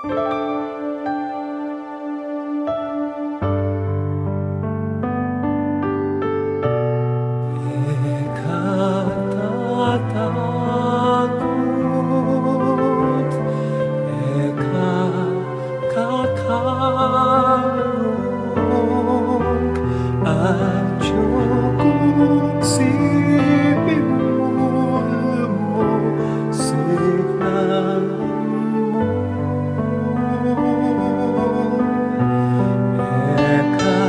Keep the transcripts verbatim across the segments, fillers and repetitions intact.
E ka tatakut, e ka kakalung, atiu ku siping mu, lumusignan mu. E ka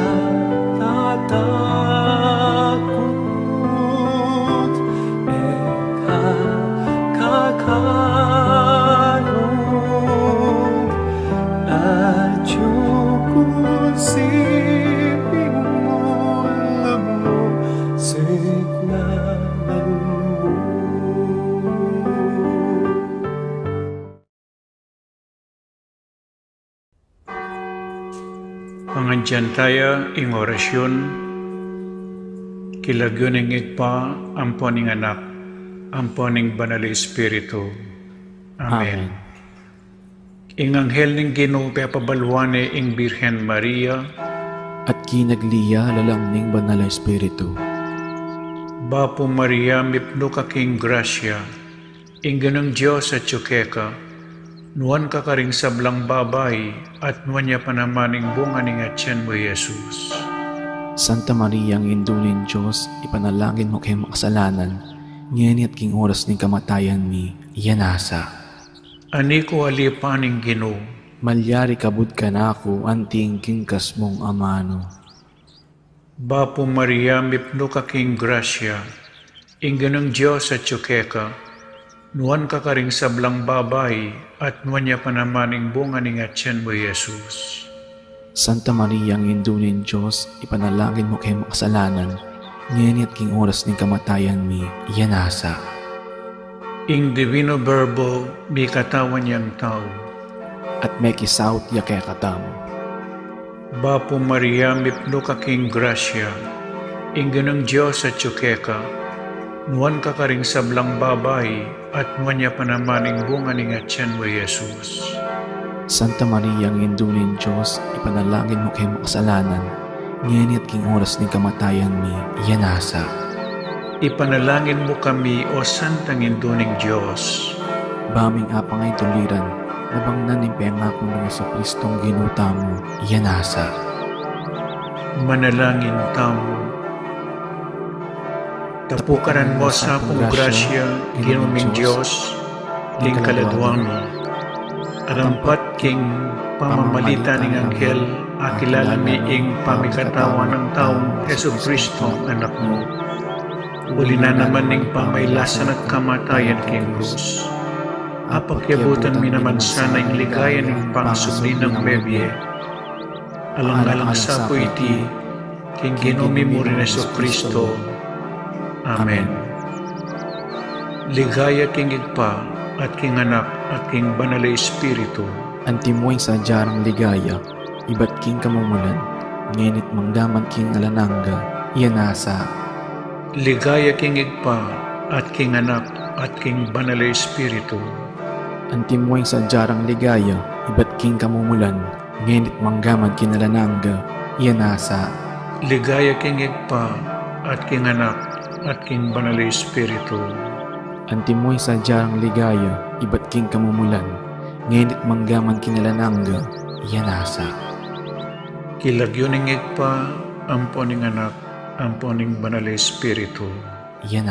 tatakut, e ka kakalung, atiu ku siping mu, lumusignan mu. Pangadyan taya ing orasyun. King lagyu ning Ibpa, ampo ning Anak, ampo ning Banal a Espiritu. Amen. Amen. Ing anghel ning Ginu pepabaluan ne ing Birhen Maria. At kinagli ya lalam ning Banal a Espiritu. Bapu Maria, mipnu ka king grasya, ing Ginung Dios atiu keka, nuan ka karing sablang babai, at nuan ya pa naman ing bunga ning atian mu, i Jesus. Santa Maria, Indu ning Dios, ipanalangin mu kaming makasalanan, ngeni at king oras ning kamatayan mi. Amen. Ani ku alipan ing Ginu. Malyari kabud kanaku anti ing kingkas mung amanu. Bapu Maria, mipnu ka king grasya, ing Ginung Dios atiu keka, nuan ka karing sablang babai, at nuan ya pa naman ing bunga ning atian mu, i Jesus. Santa Maria, Indu ning Dios, ipanalangin mu kaming makasalanan, ngeni at king oras ning kamatayan mi. Amen. Ing Divino Verbo mikatawan yang tau. At mekisaut ya kekatamu. Bapu Maria, mipnu ka king grasya, ing Ginung Dios atiu keka, nuan ka karing sablang babai, at nuan ya pa naman ing bunga ning atian mu, i Jesus. Santa Maria, Indu ning Dios, ipanalangin mu kaming makasalanan, ngeni at king oras ning kamatayan mi. Amen. Ipanalangin mu kami, o Santang Indu ning Dios. Ba ming apangaituliran, nabangnan ning pengaku nang Jesucristong Ginu tamu. Amen. Manalangin tamu. Tapukaran mu sa kung grasya, Ginu ming Dios, king kaladua mi. Arampat king pamamalit ning anghel, akilala mi ing pamikatawan nang taung Jesucristo, Anak mu. Uli na naman ning pamailasan at kamatayan king krus, apakyabutan mi naman sana ing ligaya ning pangasubli nang mebie. Alang-alang sa pu iti, king Ginu mi mu ring Jesucristo. Amen. Ligaya king Ibpa, at king Anak, at king Banal a Espiritu. Antimo ing sadya rang ligaya, ibat king kamumulan, ngeni at manggaman king alang angga. Amen. Ligaya king Ibpa, at king Anak, at king Banal a Espiritu. Antimo ing sadya rang ligaya, ibat king kamumulan, ngeni at manggaman king alang angga. Amen. Ligaya king Ibpa, at king Anak, at king Banal a Espiritu. Antimo ing sadya rang ligaya, ibat king kamumulan, ngeni at manggaman king alang angga. Amen. King lagyu ning Ibpa, ampo ning Anak, ampo ning Banal a Espiritu. Amen.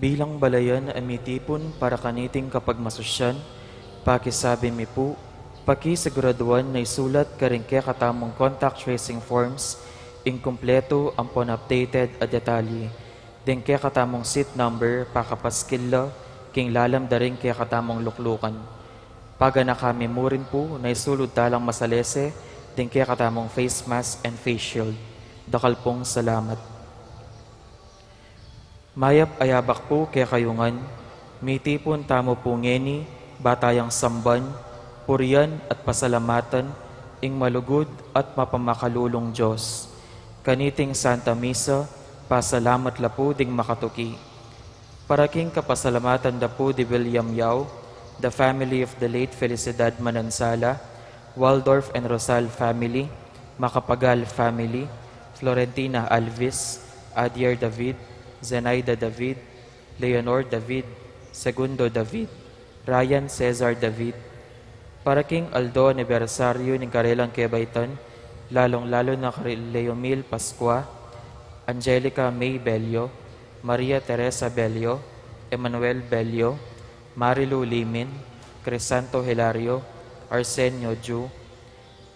Bilang balayan a mitipun para kaniting kapagmasusyan, pakisabi mi pu, pakisiguraduan na isulat karing kekatamung contact tracing forms ing kumpletu ampon updated a detalye, deng kekatamung seat number pakapaskil la king lalam da ring kekatamung luklukan. Paganaka mi mu rin pu na isulud talang masalese deng kekatamung face mask and face shield. Dakal pung salamat. Mayap a yabak pu kekayu ngan, mitipun tamu pu ngeni, ba tayang samban, purian at pasalamatan ing malugud at mapamakalulung Dios. Kaniting Santa Misa, pasalamat la pu ding makatuki. Para king kapasalamatan da pu di William Yao, the family of the late Felicidad Manansala, Waldorf and Rosal family, Macapagal family, Florentina Alvis, Adier David, Zenaida David, Leonor David, Segundo David, Ryan Cesar David. Para king aldo anibersaryu ning karelang kebaitan, lalung-lalu na kari Leomil Pascua, Angelica May Bello, Maria Teresa Bello, Emmanuel Bello, Marilu Limin, Crisanto Hilario, Arsenio Ju.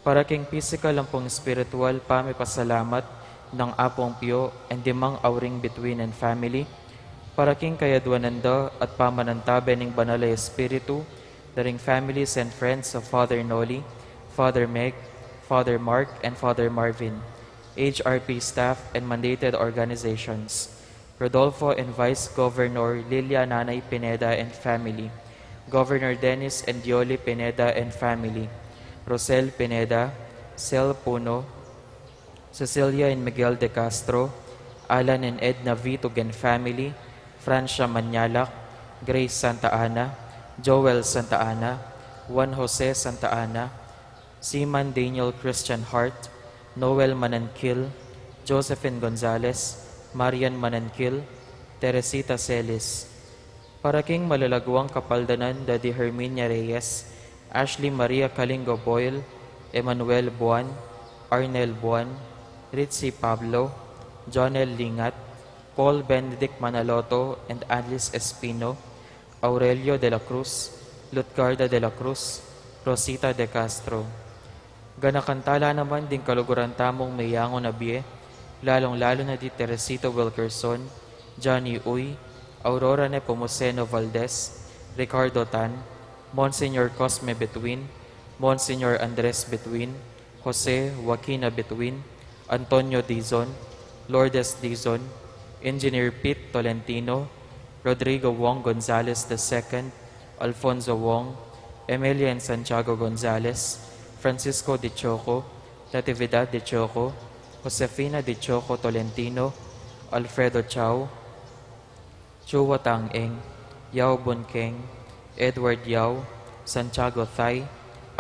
Para king pisikal ampong espiritual pamipasalamat nang Apung Pio and di mang Auring Bituin and family. Para king kayaduanan da at pamanantabe ning Banal a Espiritu, da ring families and friends of Father Noli, Father Meg, Father Mark, and Father Marvin, H R P staff, and mandated organizations. Rodolfo and Vice Governor Lilia Nanay Pineda and family, Governor Dennis and Yoli Pineda and family, Rosel Pineda, Sel Puno, Cecilia and Miguel de Castro, Alan and Edna Vitug and family, Francia Manyalak, Grace Santa Ana, Joel Santa Ana, Juan Jose Santa Ana, Seaman Daniel Christian Hart, Noel Manankil, Josephine Gonzalez, Marian Manankil, Teresita Celis. Para king malalaguang kapaldanan da di Herminia Reyes, Ashley Maria Kalingo Boyle, Emmanuel Buan, Arnel Buan, Ritzy Pablo, Jonel Lingat, Paul Benedict Manaloto, and Alice Espino, Aurelio de la Cruz, Lutgarda de la Cruz, Rosita de Castro. Ganakan tala naman ding kaluguran tamung meyangu na bie, lalung-lalu na di Teresito Wilkerson, Johnny Uy, Aurora Nepomuceno Valdez, Ricardo Tan, Monsignor Cosme Betwin, Monsignor Andres Betwin, Jose Joaquina Betwin, Antonio Dizon, Lourdes Dizon, Engineer Pete Tolentino, Rodrigo Wong Gonzalez the second, Alfonso Wong, Emilia and Santiago Gonzalez, Francisco de Choco, Natividad de Choco, Josefina de Choco Tolentino, Alfredo Chao, Chua Tang Eng, Yao Bun Keng, Edward Yao, Santiago Thay,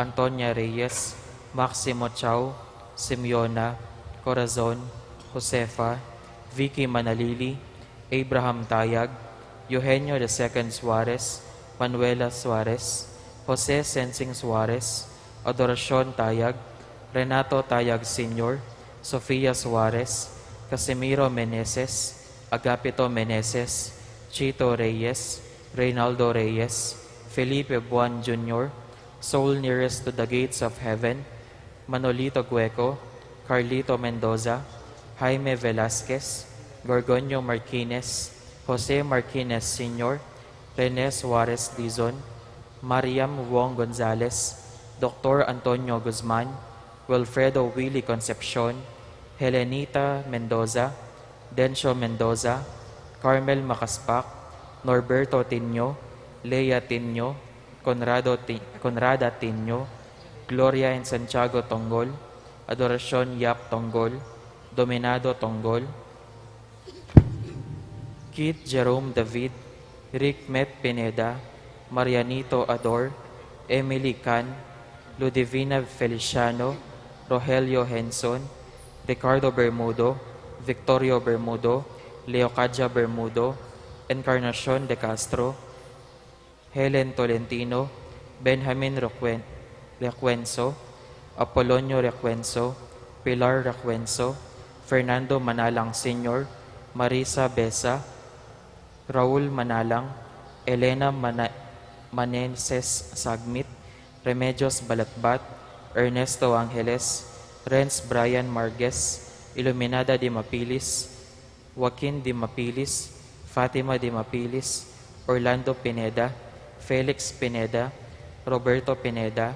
Antonia Reyes, Maximo Chao, Simeona, Corazon, Josefa, Vicky Manalili, Abraham Tayag, Eugenio the second Suarez, Manuela Suarez, Jose Sensing Suarez, Adoracion Tayag, Renato Tayag Senior, Sofia Suarez, Casimiro Meneses, Agapito Meneses, Chito Reyes, Reynaldo Reyes, Felipe Buan Junior, Soul Nearest to the Gates of Heaven, Manolito Gueco, Carlito Mendoza, Jaime Velasquez, Gorgonio Marquines, Jose Marquines Senior, Rene Suarez Dizon, Mariam Wong Gonzalez, Doktor Antonio Guzman, Wilfredo Willy Concepcion, Helenita Mendoza, Dencio Mendoza, Carmel Macaspac, Norberto Tinio, Lea Tinio, Conrado Ti-, Conrada Tinio, Gloria and Santiago Tonggol, Adoracion Yap Tonggol, Dominado Tonggol, Keith Jerome David, Rick Met Pineda, Marianito Ador, Emily Can, Ludivina Feliciano, Rogelio Henson, Ricardo Bermudo, Victorio Bermudo, Leocadia Bermudo, Encarnacion de Castro, Helen Tolentino, Benjamin Requen-, Requenso, Apolonio Requenso, Pilar Requenso, Fernando Manalang Senior, Marisa Besa, Raul Manalang, Elena Mana-, Maneses Sagmit, Remedios Balatbat, Ernesto Angeles, Renz Brian Marquez, Iluminada de Mapilis, Joaquin de Mapilis, Fatima de Mapilis, Orlando Pineda, Felix Pineda, Roberto Pineda,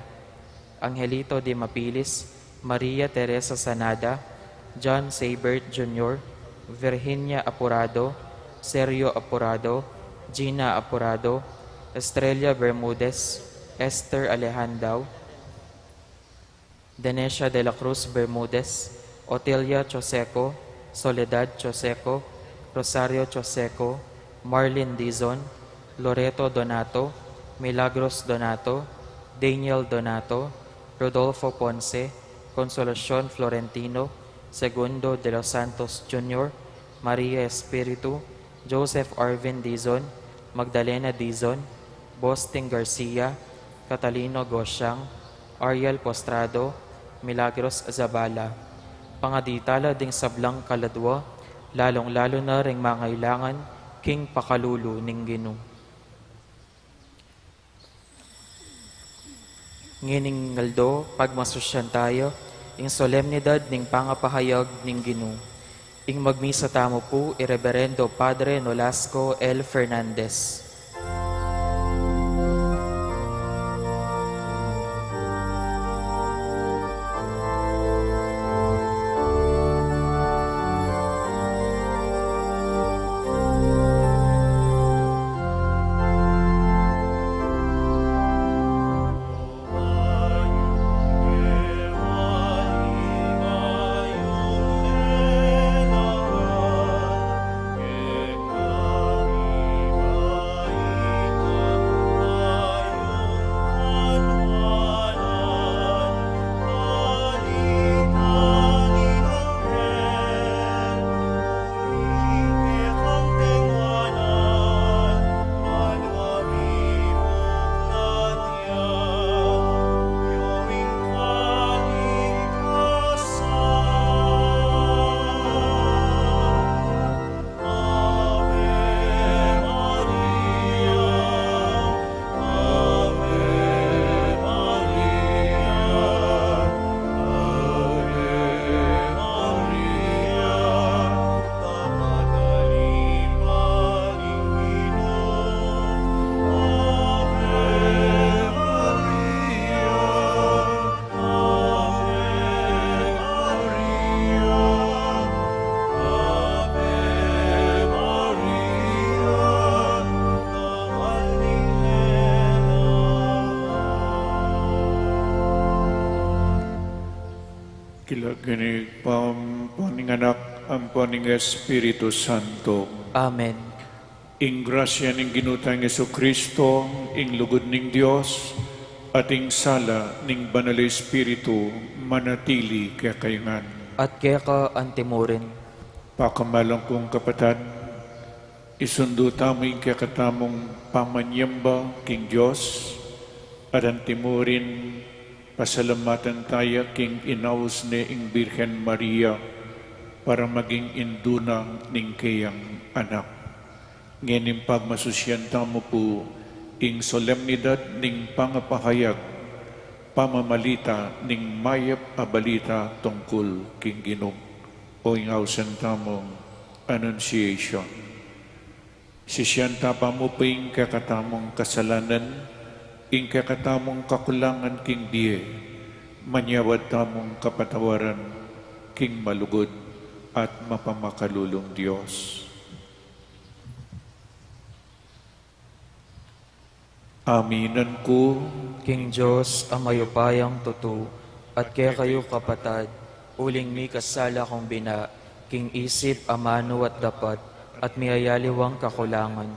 Angelito de Mapilis, Maria Teresa Sanada, John Seibert Junior, Virginia Apurado, Sergio Apurado, Gina Apurado, Estrella Bermudez, Esther Alejandao, Denecia de la Cruz Bermudez, Otilia Choseco, Soledad Choseco, Rosario Choseco, Marlin Dizon, Loreto Donato, Milagros Donato, Daniel Donato, Rodolfo Ponce, Consolacion Florentino, Segundo de los Santos Junior, Maria Espiritu, Joseph Arvin Dizon, Magdalena Dizon, Bosting Garcia, Catalino Gosiang, Ariel Postrado, Milagros Zabala. Pangadi tala ding sablang kaladua, lalung-lalu na ring mangailangan king pakalulu ning Ginu. Ngening aldo, pagmasusyan taya ing solemnidad ning pangapahayag ning Ginu. Ing magmisa tamu pu i Reberendo Padre Nolasco L. Fernandez. King lagyu ning Ibpa, ampo ning Anak, ampo ning Espiritu Santo. Amen. Ing grasya ning Ginu tang Jesucristo, ing lugud ning Dios, at ing sala ning Banal a Espiritu, manatili kekayu ngan. At keka antimurin. Pakamalan kung kapatad, isundu tamu ing kekatamung pamanyamba king Dios, at antimurin pasalamatan taya king inaus ne ing Birhen Maria para maging indu na ning keyang anak. Ngening pagmasusyan tamu pu ing solemnidad ning pangapahayag, pamamalita ning mayap a balita tungkul king Ginu, o ing ausan tamung Annunciation. Sisian ta pa mu pu ing kekatamung kasalanan, ing kekatamung kakulangan king bie, manyawad tamung kapatawaran king malugud at mapamakalulung Dios. Aminan ku king Dios a mayupayang tutu, at kekayu kapatad, uling mikasala kung bina, king isip, amanu at dapat, at miyayaliwang kakulangan.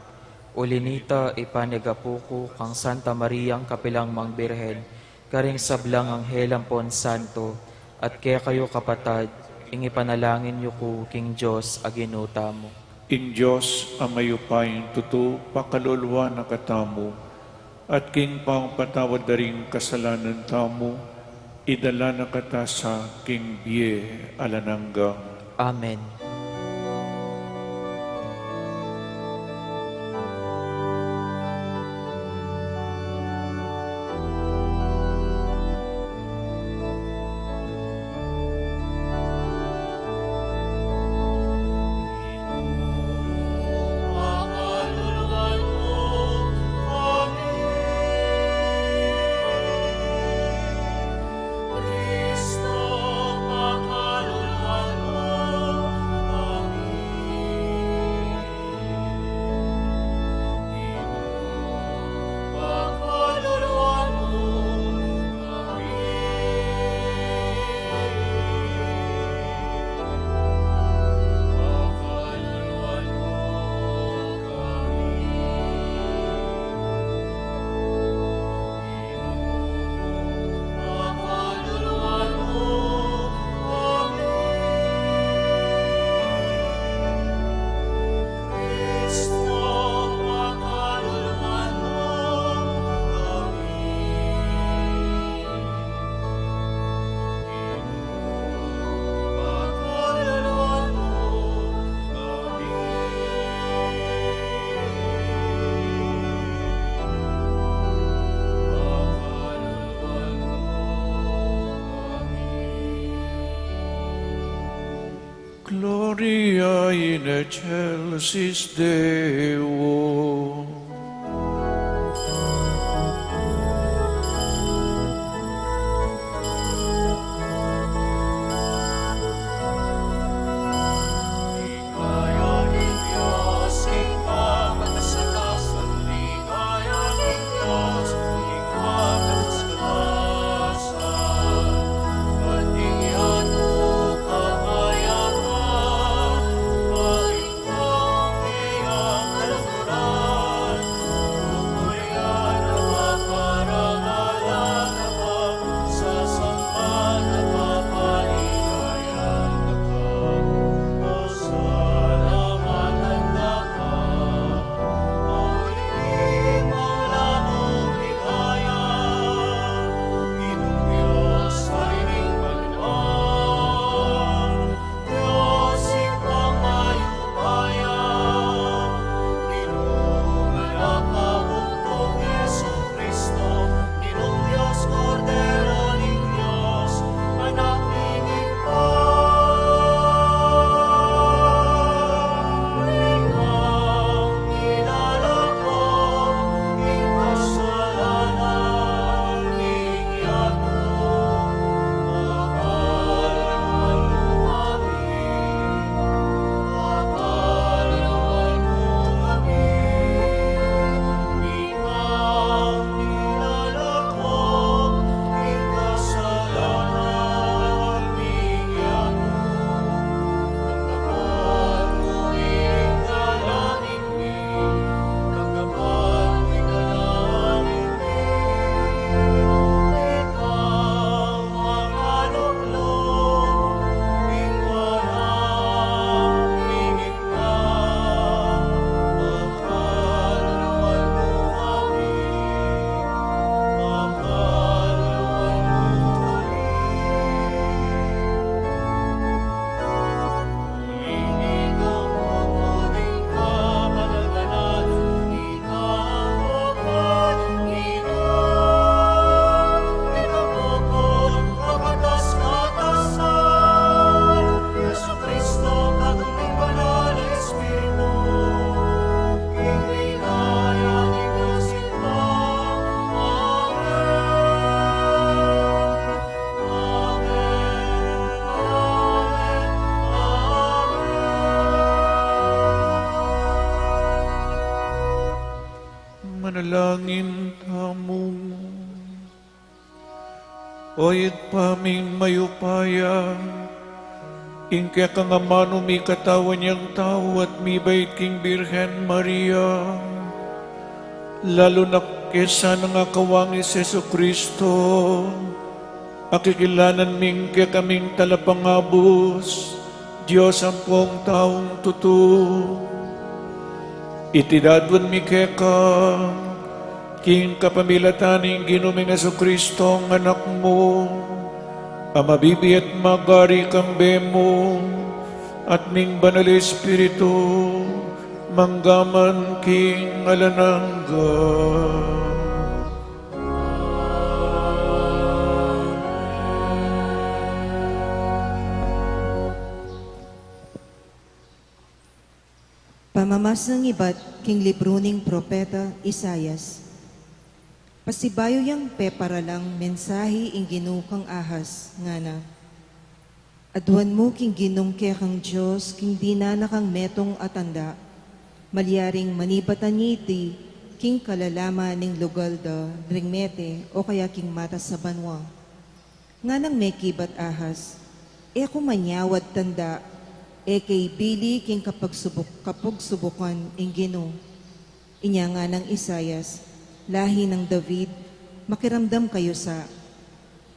Uli nita, ipanigapu ku kang Santa Mariang kapilan man Birhen, karing sablang anghel ampon santo, at kekayu kapatad, ing ipanalangin yu ku king Dios a Ginu tamu. Ing Dios a mayupayang tutu, pakaluluan na katamu, at king pangpatawad da ring kasalanan tamu, idala na kata sa king bie alang angga. Amen. Gloria in excelsis Deo. Manalangin tamu. O Ibpa ming mayupaya, ing kekang amanu mikatawan yang tau at mibait king Birhen Maria, lalu na king sanang akawang i Jesucristo, a kikilanan mi ing kekaming talapangabus, Dios ampong taung tutu. Iti dadwan mi keka, king kapamilatan ning Ginu ming Jesucristo, a Anak mu, a mabibie at magari kambe mu, at ning Banal Espiritu, mangga man king alang angga. Pamamasang ibat king libru ning propeta Isaias. Pasibayu yang peparalang mensahi ing Ginu kang Ahaz, ngana: Aduan mu king Ginung kekang Dios king dinan na kang metung a tanda, malyaring manibatan ya iti king kalalaman ning lugal da ring mete o kaya king matas a banua. Nganang mekibat Ahaz, e ku manyawad tanda, e ke ibili king kapagsubuk-, kapagsubukan ing Ginu. Inya nganang Isaias, lahi nang David, makiramdam kayu sa.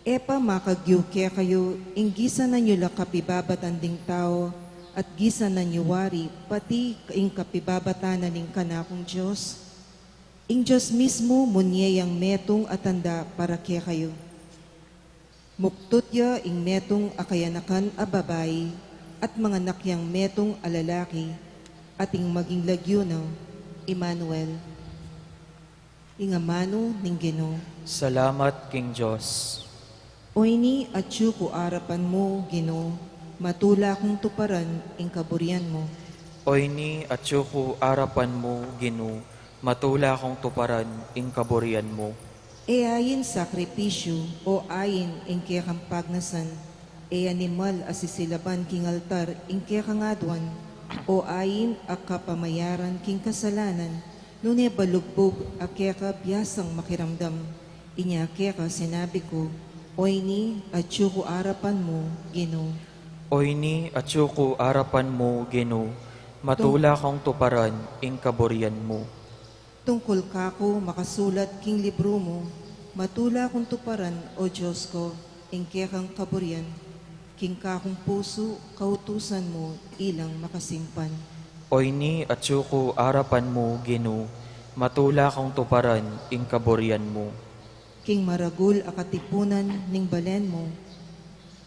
E pa makagyu kekayu ing gisanan yu la kapibabatan ding tau, at gisanan yu wari pati ing kapibabatan na ning kanakung Dios? Ing Dios mismu munye yang metung a tanda para kekayu. Muktut ya ing metung a kayanakan a babai, at manganak yang metung a lalaki, at ing maging lagyu na, Emmanuel. Ing amanu ning Ginu. Salamat king Dios. Oyni atyu ku arapan mu, Ginu, Matula kung tuparan ing kaburian mu. Oyni atyu ku arapan mu, Ginu, matula kung tuparan ing kaburian mu. E ain sakripisyu o ain ing kekang pagnasan, e animal a sisilaban king altar ing kekang aduan, o ain a kapamayaran king kasalanan, nune balugbug a keka biasang makiramdam. Inya keka sinabi ku, Oyni atyu ku arapan mu, Ginu. Oyni atyu ku arapan mu, Ginu, matula kung tuparan ing kaburian mu. Tungkul kaku makasulat king libru mu, matula kung tuparan, O Dios ko, ing kekang kaburian, king kakung pusu kautusan mu ilang makasimpan. Oyni atyu ku arapan mu, Ginu, matula kung tuparan ing kaburian mu. King maragul a katipunan ning balen mu,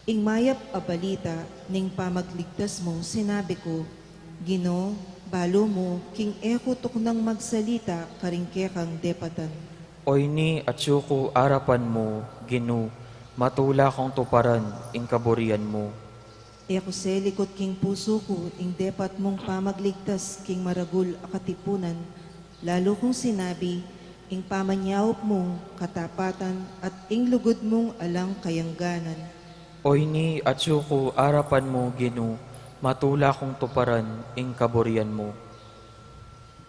ing mayap a balita ning pamagligtas mu, sinabi ku, Ginu, balu mu king e ku tuknang magsalita karing kekang depatan. Oyni atyu ku arapan mu, Ginu, matula kung tuparan ing kaburian mu. E ku selikut king pusu ku ing depat mung pamagligtas king maragul a katipunan, lalu kung sinabi ing pamanyaup mung katapatan at ing lugud mung alang kayangganan. Oyni atyu ku arapan mu, Ginu, matula kung tuparan ing kaburian mu.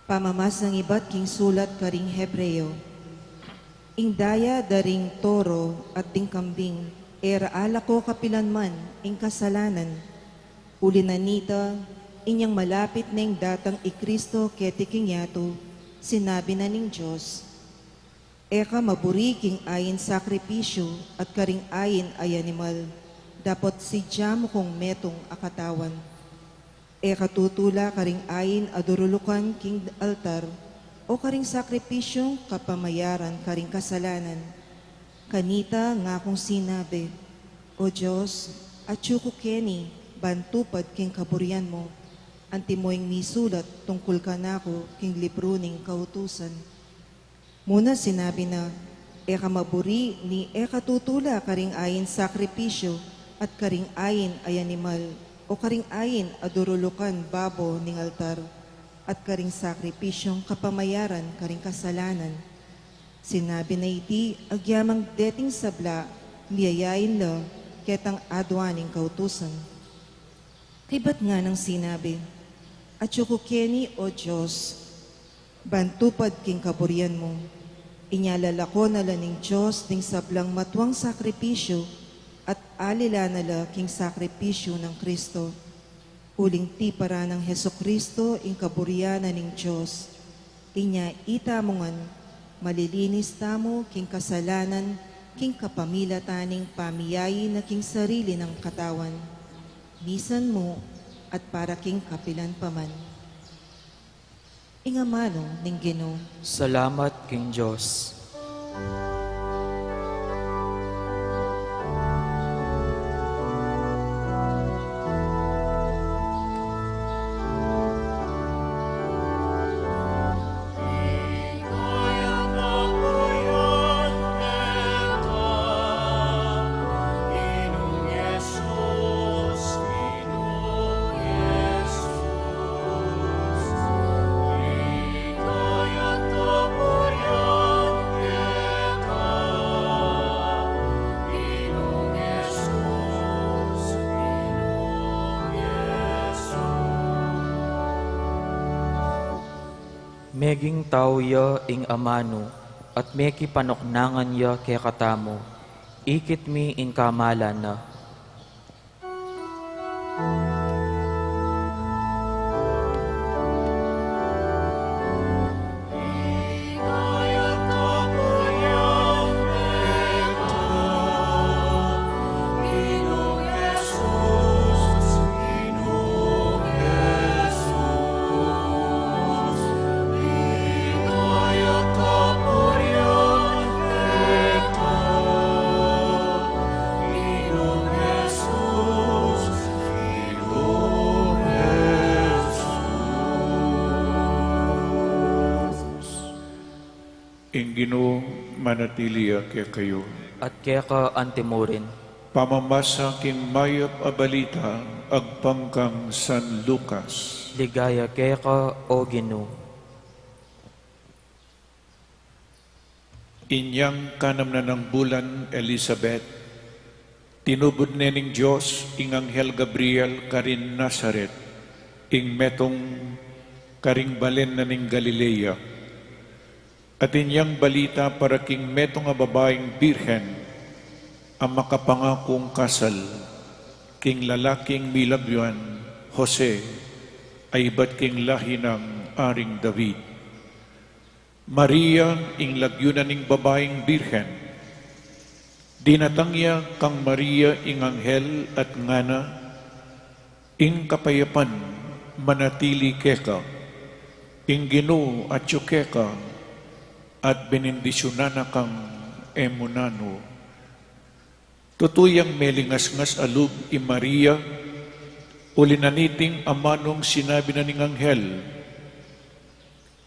Pamamasang ibat king sulat karing Hebreo. Ing daya da ring toro at ding kambing, e ra alako kapilan man ing kasalanan. Uli na nita, inyang malapit neng datang i Kristo keti king yatu, sinabi na ning Dios, E ka maburi king ain sakripisyu at karing ain a animal, dapot sidya mu kung metung a katawan. E ka tutula karing ain a durulukan king altar, o karing sakripisyung kapamayaran karing kasalanan. Kanita ngakung sinabi, O Dios, atyu ku keni ban tupad king kaburian mu, antimo ing misulat tungkul kanaku king libru ning kautusan. Muna sinabi na, E ka maburi ni e ka tutula karing ain sakripisyu at karing ain a animal, o karing ain a durulukan babo ning altar, at karing sakripisyung kapamayaran karing kasalanan. Sinabi na iti agyamang deting sabla, biayain la ketang aduan ning kautusan. Kaybat nganang sinabi, Atyu ku keni, O Dios, ban tupad king kaburian mu. Inya lalako na la ning Dios ding sablang matuang sakripisyu at alila na la king sakripisyu nang Kristo. Uling tiparan nang Jesucristo ing kaburian na ning Dios. Inya itamu ngan, malilinis tamu king kasalanan king kapamilatan ning pamiyayi na king sarili nang katawan, misan mu at para king kapilan pa man. Ing amanu ning Ginu. Salamat king Dios. Meging tau ya ing amanu, at mekipanuknangan ya kekatamu, ikit mi ing kamalan na. Ing Ginu manatili ya kekayu. At keka antimurin. Pamamasa king mayap a balita agpang kang San Lucas. Ligaya keka, O Ginu. Inyang kanam na nang bulan Elizabeth, tinubud ne ning Dios ing anghel Gabriel karin Nazaret, ing metung karing balen na ning Galilea. Atin yang balita para king metung a babaing birhen a makapangakung kasal king lalaking milagyuan, Jose, a ibat king lahi nang Aring David. Maria ing lagyu na ning babaing birhen. Dinatang ya kang Maria ing anghel at ngana, Ing kapayapan manatili keka, ing Ginu atyu keka, at benindisyunan na kang e mu nanu. Tutu yang melingasngas a lub i Maria, uli na niting amanung sinabi na ning anghel,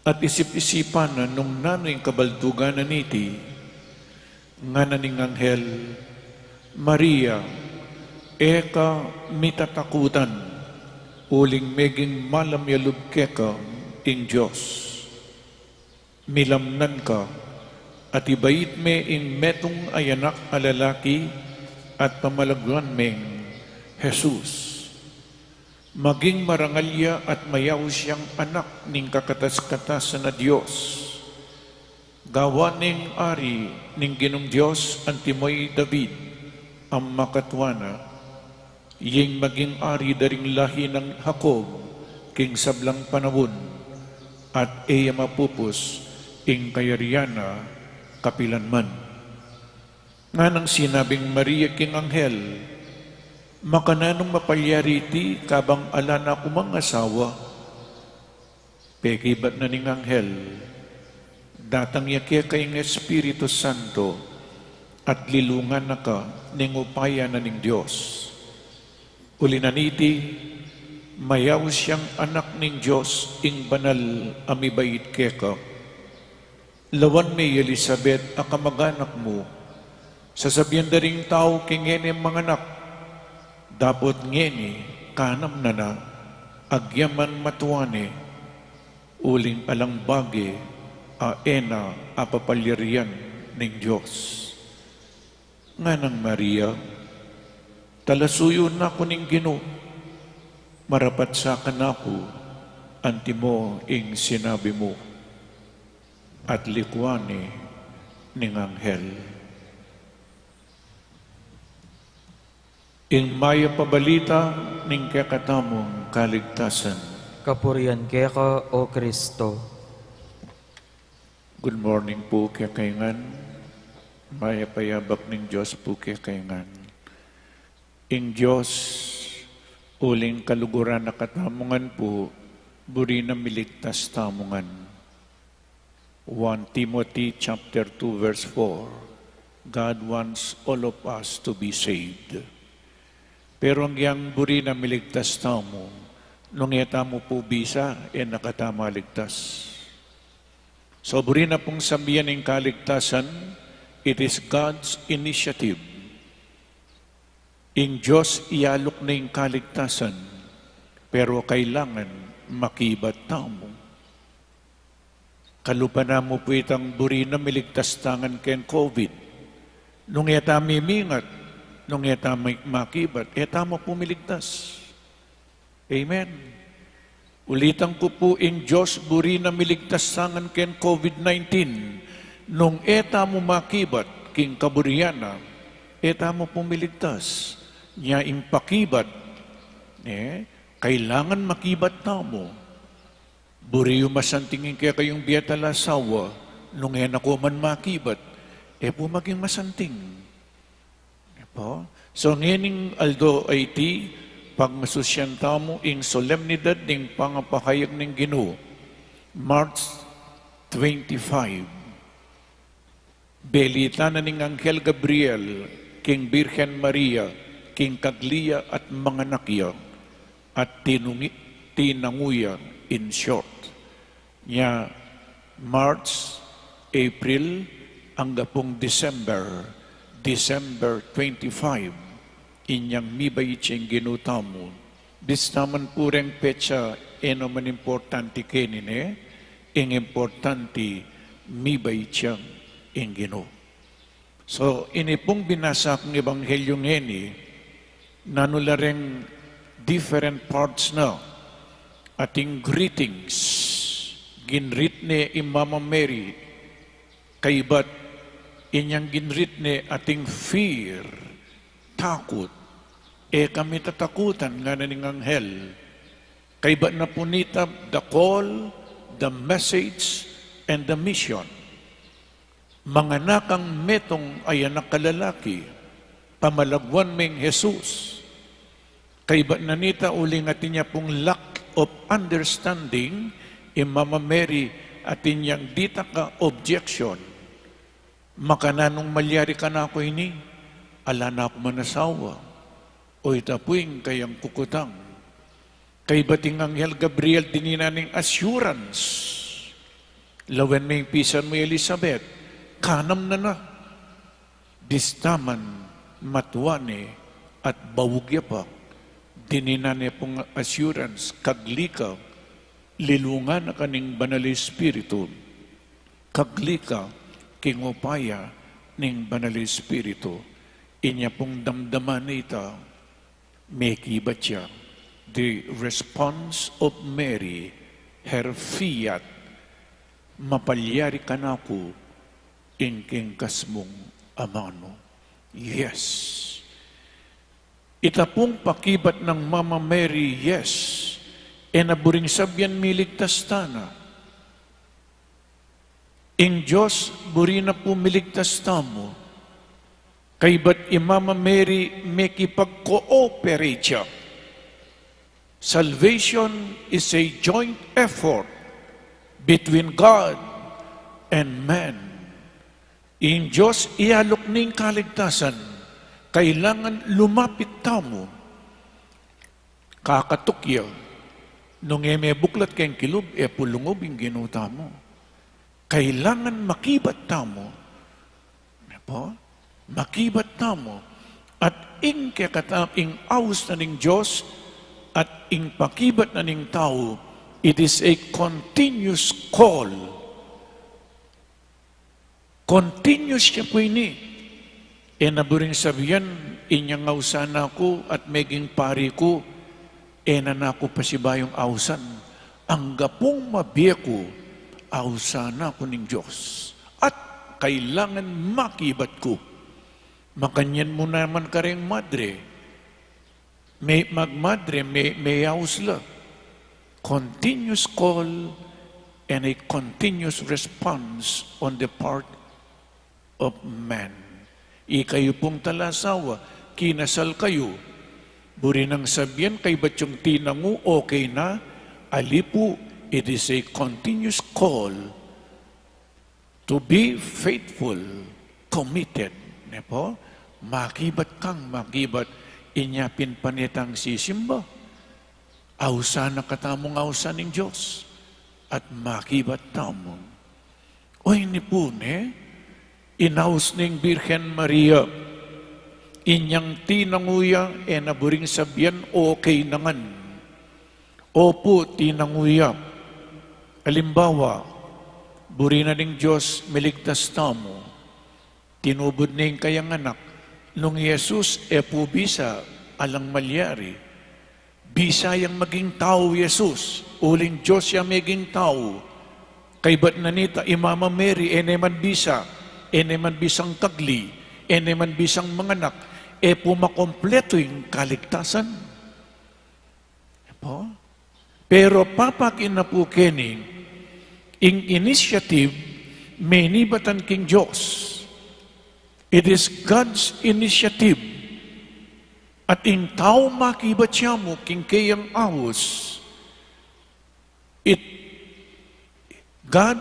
at isip-isipan na nung nanu ing kabaldugan na niti. Ngana ning anghel, Maria, e ka mitatakutan, uling meging malam ya lub keka ing Dios. Milamnan ka, at ibait me ing metung a anak a lalaki, at pamalagyuan meng Jesus. Maging marangal ya at mayaus yang anak ning kakatas-katasan a Dios. Gawan neng ari ning Ginung Dios antimo i David a makatua na, ing maging ari da ring lahi nang Jacob king sablang panaun, at e ya mapupus ing kayarian na kapilanman. Nganang sinabing Maria king anghel, Makananung mapalyari iti kabang ala na ku mang asawa? Pekibat na ning anghel, Datang ya keka ing Espiritu Santo, at lilungan na ka ning upaya na ning Dios. Uli na niti, mayaus yang anak ning Dios ing banal a mibait keka. Lawan me i Elisabet a kamag-anak mu, sasabian da ring tau king ngeni manganak, dapot ngeni kanam na na, agyaman matua ne, uling alang bage a e na apapalyarian ning Dios. Nganang Maria, Talasuyu na ku ning Ginu, marapat sa kanaku antimo ing sinabi mu. At likuan ne ning anghel. Ing mayap a balita ning kekatamung kaligtasan. Kapurian keka, O Kristo. Good morning pu kekayu ngan. Mayap a yabak ning Dios pu kekayu ngan. Ing Dios, uling kaluguran na katamu ngan pu, buri na miligtas tamu ngan. One Timothy chapter two verse four, God wants all of us to be saved. Pero ing yang buri na miligtas tamu, nung e tamu pu bisa, e na katamu maligtas. So, buri na pung sabian ing kaligtasan, it is God's initiative. Ing Dios iyaluk na ing kaligtasan, pero kailangan makibat tamu. Kalupa na mu pu itang buri na miligtas ta ngan keng COVID. Nung e ta mimingat, nung e ta mi-, makibat, e tamu pu miligtas. Amen. Ulitan ku pu, ing Dios buri na miligtas ta ngan keng COVID nineteen. Nung e tamu makibat king kaburian na, e tamu pu miligtas. Nya ing pakibat, e, kailangan makibat tamu. Buri yu masanting ing kekayung biye at ala asawa, nung e na ko man makibat, e pu maging masanting. E pu? So, ngening aldo a iti, pagmasusyan tamu ing solemnidad ning pangapahayag ning Ginu, March twenty-five. Belita na ning Anghel Gabriel king Birhen Maria, king kagli ya at manganak ya, at tinungi-, tinangu ya, in short. Nya, March, April, angga pung December, December twenty-five, inyang mibait yang Ginu tamu. Bista man pu reng petsa, e naman importanti kenine, ing importanti mibait yang Ginu. So, ini pung binasa kung ebanghelyo ngeni, nanu la reng different parts na, ating greetings, ginrit ne i Mama Mary, kaybat inyang ginrit ne ating fear, takut. E kami tatakutan, ngana ning anghel. Kaybat na pu nita, the call, the message, and the mission. Manganak kang metung a anak a lalaki, pamalagwan meng Jesus. Kaybat na nita, uling atin ya pung lack of understanding i Mama Mary, atin yang ditak a objection. Makananung malyari kanaku ini, ala na ku man asawa. O ita pu ing kayang kukutang. Kaybat ing anghel Gabriel, dininan neng assurance. Lawen me ing pisan mu, Elizabeth, kanam na na. Bista man matua ne at baug ya pa, dininan ne pung assurance, kagli ka, lilungan na ka ning Banal Espiritu, kagli ka king upaya ning Banal Espiritu. Inya pung damdaman na ita, mekibat ya. The response of Mary, her fiat, mapalyari kanaku ing kingkas mung amanu. Yes. Ita pung pakibat nang Mama Mary, yes, e na buring sabian miligtas tana. Ing Dios buri na pu miligtas tamu. Kaybat i Mama Mary mekipag-cooperate ya. Salvation is a joint effort between God and man. Ing Dios iyalok ning kaligtasan, kailangan lumapit tamu. Kakatuk ya, nung e mebuklat keng kilub, e pu lungub ing Ginu tamu. Kailangan makibat tamu. Ne pu? Makibat tamu. At ing kekata-, ing aus na ning Dios, at ing pakibat na ning tau, it is a continuous call. Continuous ya pu ini. E na buring sabian, inyang ausan na ku at meging pari ku, e na na ku pasibayung ausan. Angga pung mabie ku, ausan na ku ning Dios. At kailangan makibat ku. Makanyan mu naman kareng madre. Me-, magmadre, me-, meyaus la. Continuous call and a continuous response on the part of man. Ikayu pung talasawa, kinasal kayu. Buri nang sabian, kaybat yung tinangu, okay na. Ali pu, it is a continuous call to be faithful, committed, ne pu? Makibat kang makibat, inya pin pane tang sisimba. Ausan na katamung ausan ning Dios, at makibat tamu. O ini pu ne, inaus ning Birhen Maria, inyang tinangu ya, e na buring sabian, okay na ngan. Opu, tinangu ya. Alimbawa, buri na ning Dios miligtas tamu. Tinubud ne ing kayang anak, nung i Jesus e pu bisa, alang malyari. Bisa yang maging tau i Jesus, uling Dios ya meging tau. Kaybat na nita, i Mama Mary, e ne man bisa, e ne man bisang kagli, e ne man bisang manganak, e pu makompletu ing kaligtasan. Pu? Pero papaki na pu keni, ing initiative, menibatan king Dios. It is God's initiative. At ing tau makibat ya mu king keyang aus. It, God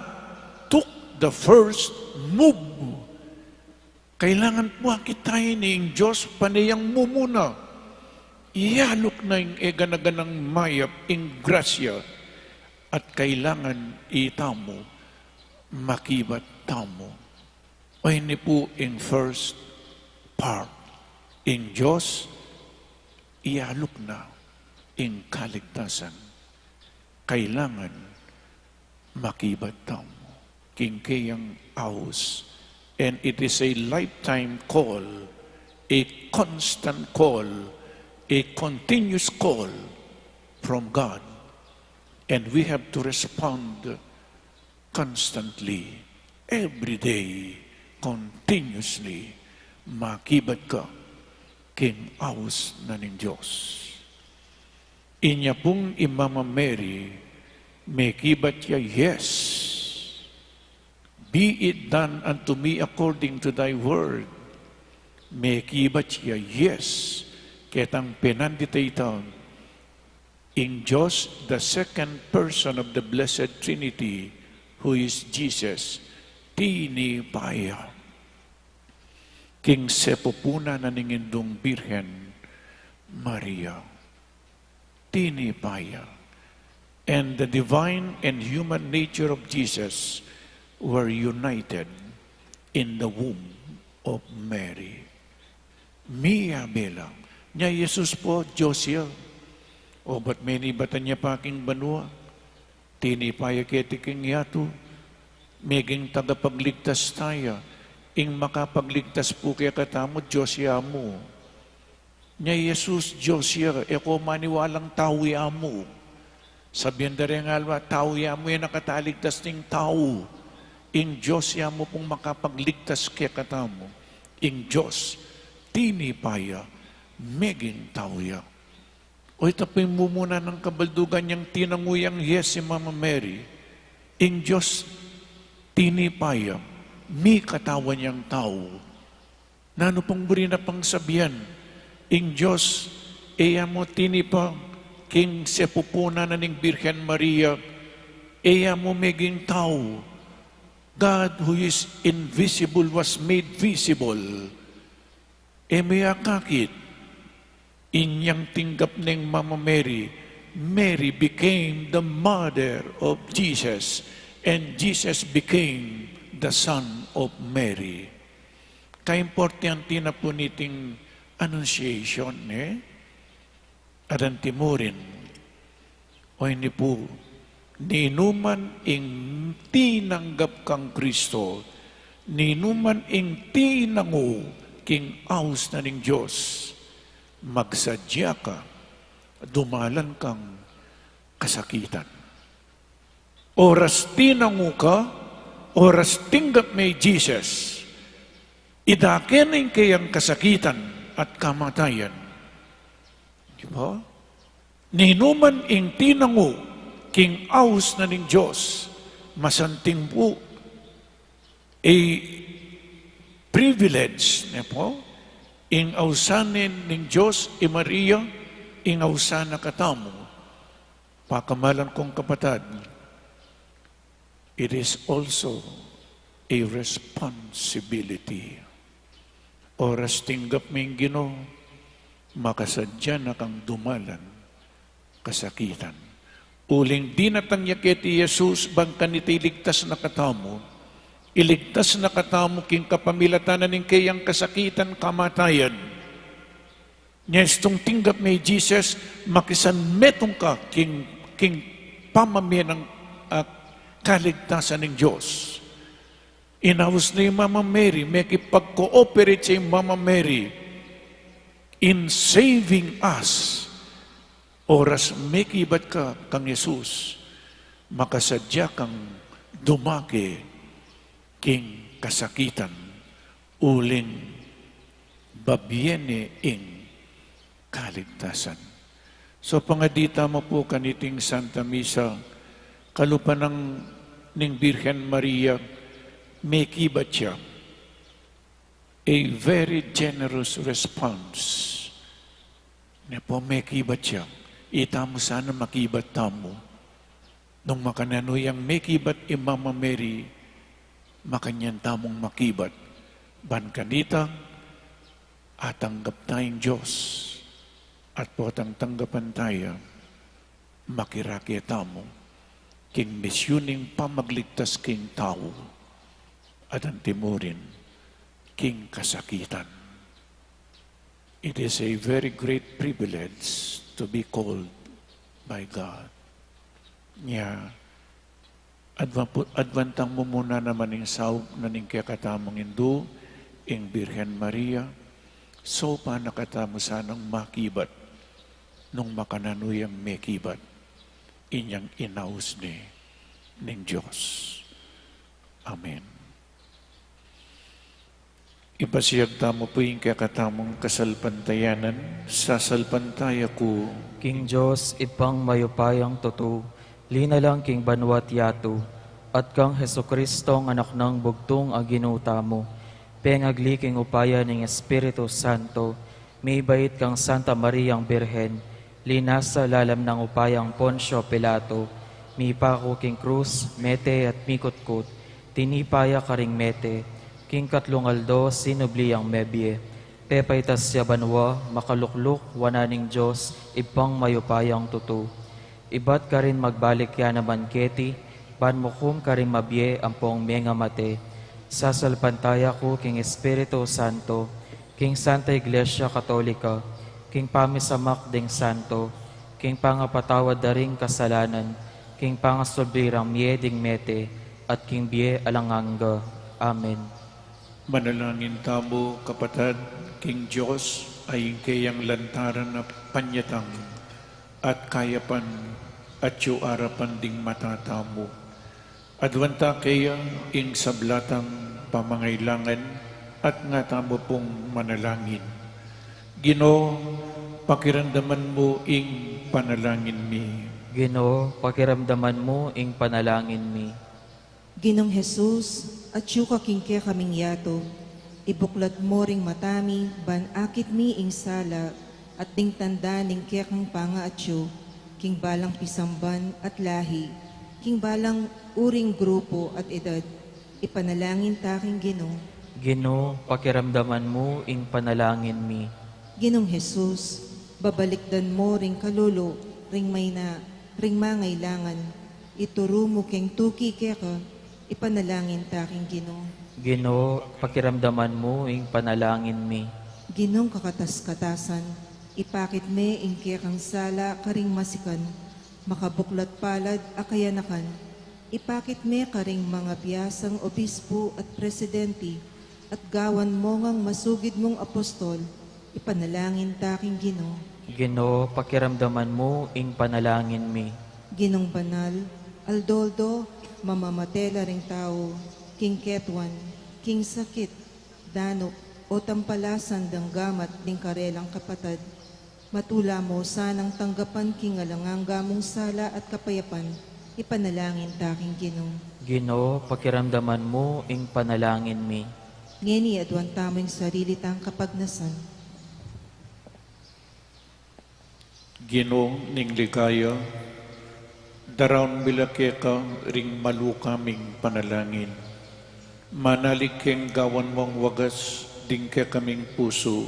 took the first move. Kailangan pu akit tamu ing Dios pane yang mumuna. Iyaluk na ing e gana-ganang mayap ing grasya. At kailangan itamu, makibat tamu. O ini pu ing first part. Ing Dios Iyaluk na ing kaligtasan. Kailangan makibat tamu king keyang aus. And it is a lifetime call, a constant call, a continuous call from God. And we have to respond constantly, every day, continuously. Makibat ka king aus na ning Dios. Inya pung i Mama Mary, mekibat ya, "Yes. Be it done unto me according to thy word." Mekibat ya, "Yes." Ketang penandit ita, ing Dios, the second person of the Blessed Trinity, who is Jesus, tinipa ya king sepupunan na ning Indung Birhen Maria. Tinipa ya. And the divine and human nature of Jesus were united in the womb of Mary. Miyabe la. Nya i Jesus pu, Dios ya. O, bat menibatan ya pa king banua? Tinipa ya keti king yatu. Meging tagapagligtas taya. Ing makapagligtas pu kekatamu, Dios ya mu. Nya i Jesus, Dios ya, e ko maniwalang tau ya mu. Sabian da reng aliwa, tau ya mu, e na kataligtas ning tau. Ing Dios ya mu pung makapagligtas kekatamu. Ing Dios, tinipa ya, meging tau ya. O, ita pu ing mumuna nang kabaldugan yang tinangu yang yes i Mama Mary. Ing Dios, tinipa ya, mikatawan yang tau. Nanu pang buri na pang sabian, ing Dios, e ya mu tinipa king sepupunan na ning Birhen Maria, e ya mu meging tau. God who is invisible was made visible. E mu ya akakit, inyang tinggap neng Mama Mary, Mary became the mother of Jesus, and Jesus became the son of Mary. Kaimportante na pu niting Annunciation, ne? Adan timurin, o ini pu, ninuman ing tinanggap kang Kristo, ninuman ing tinangu king aus na ning Dios, magsadya ka, dumalan kang kasakitan. Oras tinangu ka, oras tinggap me i Jesus, idake na ing keyang kasakitan at kamatayan. Di ba? Ninuman ing tinangu king aus na ning Dios, masanting pu, a privilege, ne pu? Ing ausan ning Dios i Maria, ing ausan na katamu. Pakamalan kung kapatad, it is also a responsibility. Oras tinggap me ing Ginu, makasadya na kang dumalan kasakitan. Uling dinatang ya keti Jesus, bang kanita iligtas na katamu, iligtas na katamu king kapamilatan na ning keyang kasakitan, kamatayan. Nya istung tinggap me i Jesus, makisanmetung ka king, king pamamie nang, ah, kaligtasan ning Dios. Inaus na i Mama Mary, mekipag-cooperate ya i Mama Mary in saving us. Oras mekibat ka kang Jesus, makasadya kang dumake king kasakitan, uling babie ne ing kaligtasan. So, pangadi tamu pu kaniting Santa Misa, kalupa nang ning Birhen Maria, mekibat ya. A very generous response. Ne pu, mekibat ya. Itamu sana makibat tamu. Nung makananu yang mekibat i Mama Mary, makanyan tamung makibat. Ban kanita, atanggap taya ing Dios, at potang tanggapan taya, makirake tamu king misyun ning pamagligtas king tau, at antimurin king kasakitan. It is a very great privilege to be called by God. Nya, advan-, advantang mu muna naman ing saup na ning kekatamung Indu, ing Birhen Maria, saupan na katamu sanang makibat, nung makananu yang mekibat, inyang inaus ne ning Dios. Amen. Ipasiag tamu pu ing kekatamung kasalpantayanan. Sasalpantaya ku king Dios, Ibpang mayupayang tutu, linalang king banua't yatu, at kang Jesucristo, a Anak nang bugtung a Ginu tamu, pengagli king upaya ning Espiritu Santo, mibait kang Santa Mariang Birhen, linasa lalam nang upayang Poncio Pilato, mipaku king krus, mete at mikutkut, tinipa ya karing mete, king katlung aldo sinubli yang mebie, pepaitas ya banua, makalukluk wanan ning Dios, Ibpang mayupayang tutu. Ibat karin magbalik ya naman keti, ban mukum karing mabie ampong mengamate. Sasalpantaya ku king Espiritu Santo, king Santa Iglesia Katolika, king pamisamak ding santo, king pangapatawad da ring kasalanan, king pangasubli rang mie ding mete, at king bie alang angga. Amen. Manalangin tamu, kapatad, king Dios a ing keyang lantaran a panyatang at kayapan atyu arapan ding mata tamu. Adwan ta keya ing sabla tang pamangailangan at nga tamu pung manalangin. Ginu, pakiramdaman mu ing panalangin mi. Ginu, pakiramdaman mu ing panalangin mi. Ginung Jesus, atyu ka king kekaming yatu, ibuklat mu ring mata mi ban akit mi ing sala at ding tanda ning kekang pangaatyu, king balang pisamban at lahi, king balang uring grupu at edad. Ipanalangin ta king Ginu. Ginu, pakiramdaman mu ing panalangin mi. Ginung Jesus, babalikdan mu ring kalulu ring mayna, ring mangailangan, ituru mu keng tuki keka, ipanalangin ta king Ginu. Ginu, pakiramdaman mu ing panalangin mi. Ginung kakatas-katasan, ipakit me ing kekang sala karing masikan, makabuklat palad a kayanakan, ipakit me karing mangabiasang obispu at presidenti, at gawan mu ngang masugid mung apostol, ipanalangin ta king Ginu. Ginu, pakiramdaman mu ing panalangin mi. Ginung banal, aldo-aldo, mamamate la ring tau, king ketuan, king sakit, danup, o tampalasan dang gamat ding karelang kapatad. Matula mu sanang tanggapan king alang angga mung sala at kapayapan, ipanalangin ta king Ginu. Ginu, pakiramdaman mu ing panalangin mi. Ngeni aduan tamu ing sarili tang kapagnasan. Ginu ning ligaya, daraun mi la keka ring malu kaming panalangin. Manalig keng gawan mung wagas ding kekaming pusu,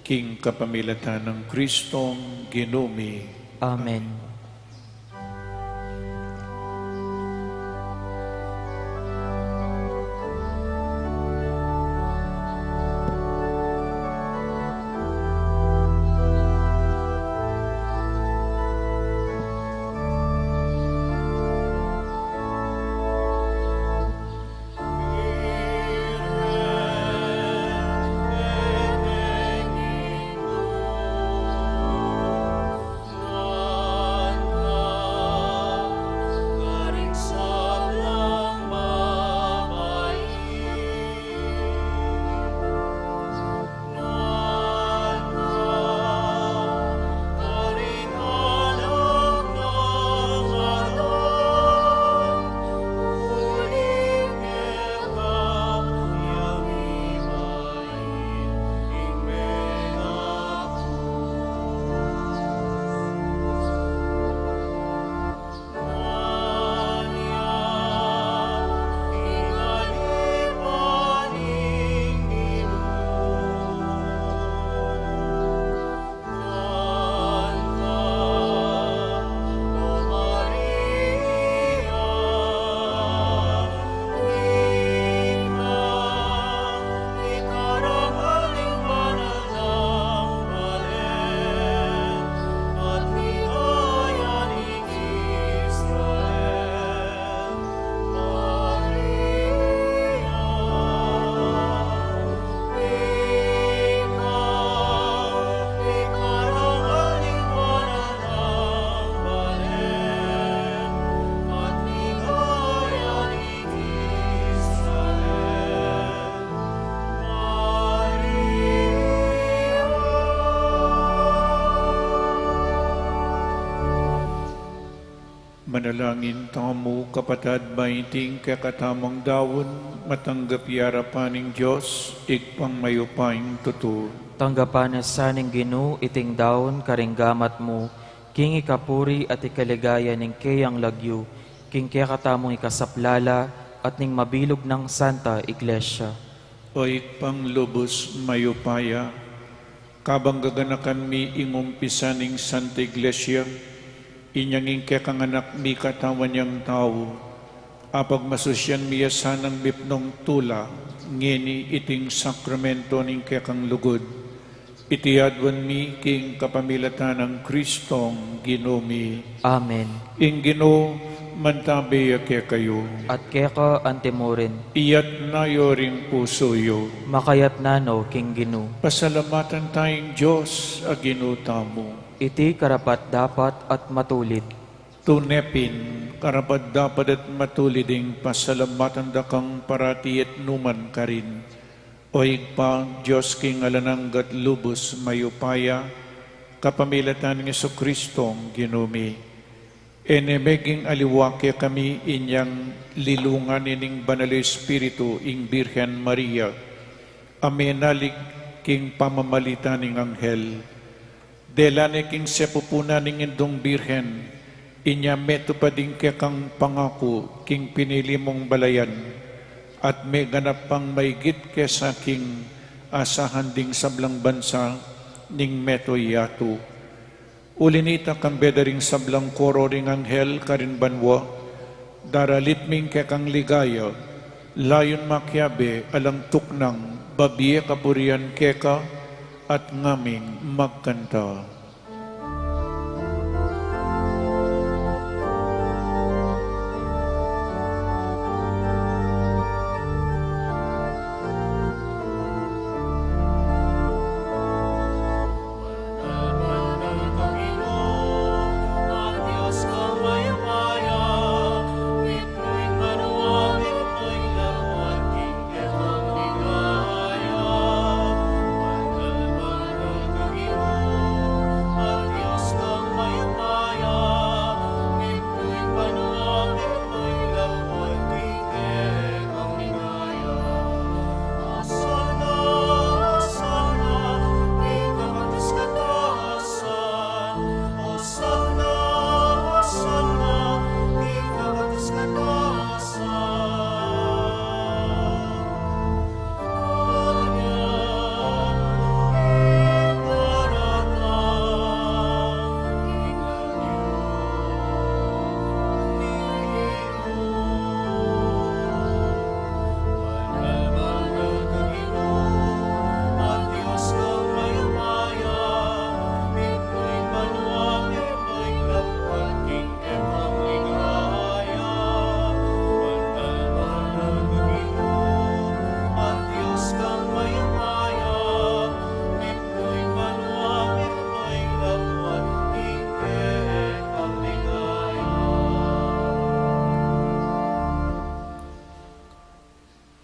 king kapamilatan nang Kristong Ginu mi. Amen. Manalangin tamu, kapatad, ba iting kekatamung daun matanggap ya king arapan ning Dios, Ibpang mayupayang tutu. Tanggapan na sa ning Ginu iting daun karing gamat mu, king ikapuri at ikaligaya ning keyang lagyu, king kekatamung ikasaplala at ning mabilug nang Santa Iglesia. O Ibpang lubus mayupaya, kabang gaganakan mi ing umpisa ning Santa Iglesia, inyang ing kekang Anak mikatawan yang tau, apagmasusyan mi ya sanang mipnung tula ngeni iting sakramento ning kekang lugud. Iti aduan mi king kapamilatan nang Kristong Ginu mi. Amen. Ing Ginu mantabi ya kekayu. At keka antimurin. Iyatna yu ring pusu yu. Makayatna no king Ginu. Pasalamatan taya ing Dios a Ginu tamu. Iti karapat-dapat at matulid. Tune pin, karapat-dapat at matulid ing pasalamatan da kang parati at nukarin man. O Ibpa, Dios king alang angga at lubus mayupaya, kapamilatan nang Jesucristo Ginu mi. E ne meging aliwa kekami inyang lilungan ne ning Banal a Espiritu ing Birhen Maria, a menalig king pamamalit ning anghel. Dela ne king sepupunan ning Indung Birhen, inya metupad ing kekang pangaku king pinili mung balayan, at meganap pang maigit kesa king asahan ding sablang bansa ning meto yatu. Uli nita, kambe da ring sablang koro ring anghel karin banua, daralit mi ing kekang ligaya, layun makiabe alang tuknang babie kapurian keka, at ngaming magkanta.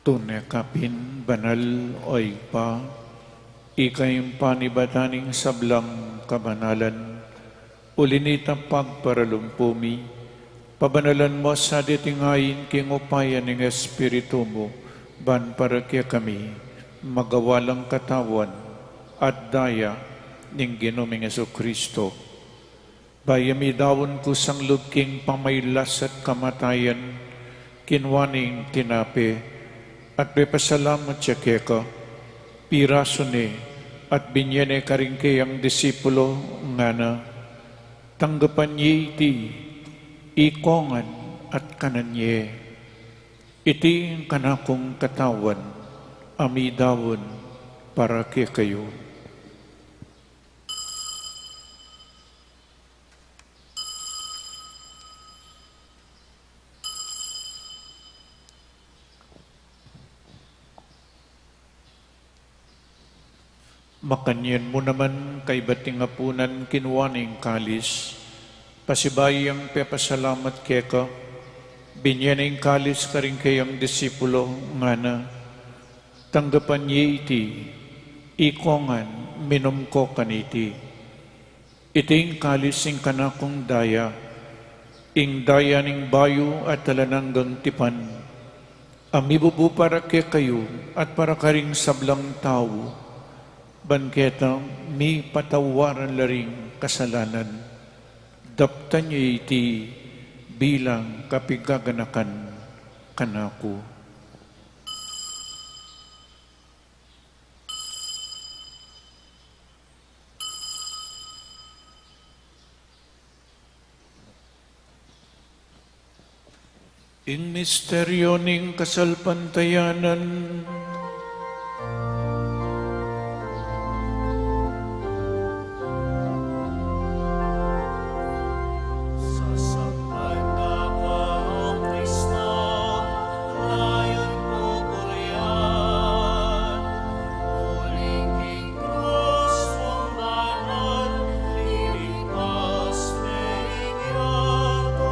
Tune ka pin banal, o Ibpa, ika ing panibatan ning sablang kabanalan. Uli nita, pagparalumpu mi, pabanalan mu sa deti ngan king upaya ning Espiritu mu, ban para kekami maging katawan at daya ning Ginu ming Jesucristo. Bayu mi daun kusang lub king pamailas at kamatayan, kinua ne ing tinape, at pepasalamat ya keka, pirasu ne, at binye ne karing keyang disipulo, ngana: Tanggapan ye iti, ikongan at kanan ye. Iti ing kanakung katawan, a midaun para kekayu. Makanyan mu naman, kaybat ning apunan, kinua ne ing kalis, pasibayu yang pepasalamat keka, binye ne ing kalis karing keyang disipulo, ngana: Tanggapan ye iti, ikongan, minum ko kaniti. Iti ing kalis ning kanakung daya, Ing daya ning bayu at alang anggang tipan, a mibubu para kekayu at para karing sablang tau, ban keta mipatawaran la ring kasalanan. Daptan ye iti bilang kapigaganakan kanaku. Ing misteryo ning kasalpantayanan. Sasamban na ka, O Kristo, layun pupurian, uling king krus mung banal, limiktas meng yatu,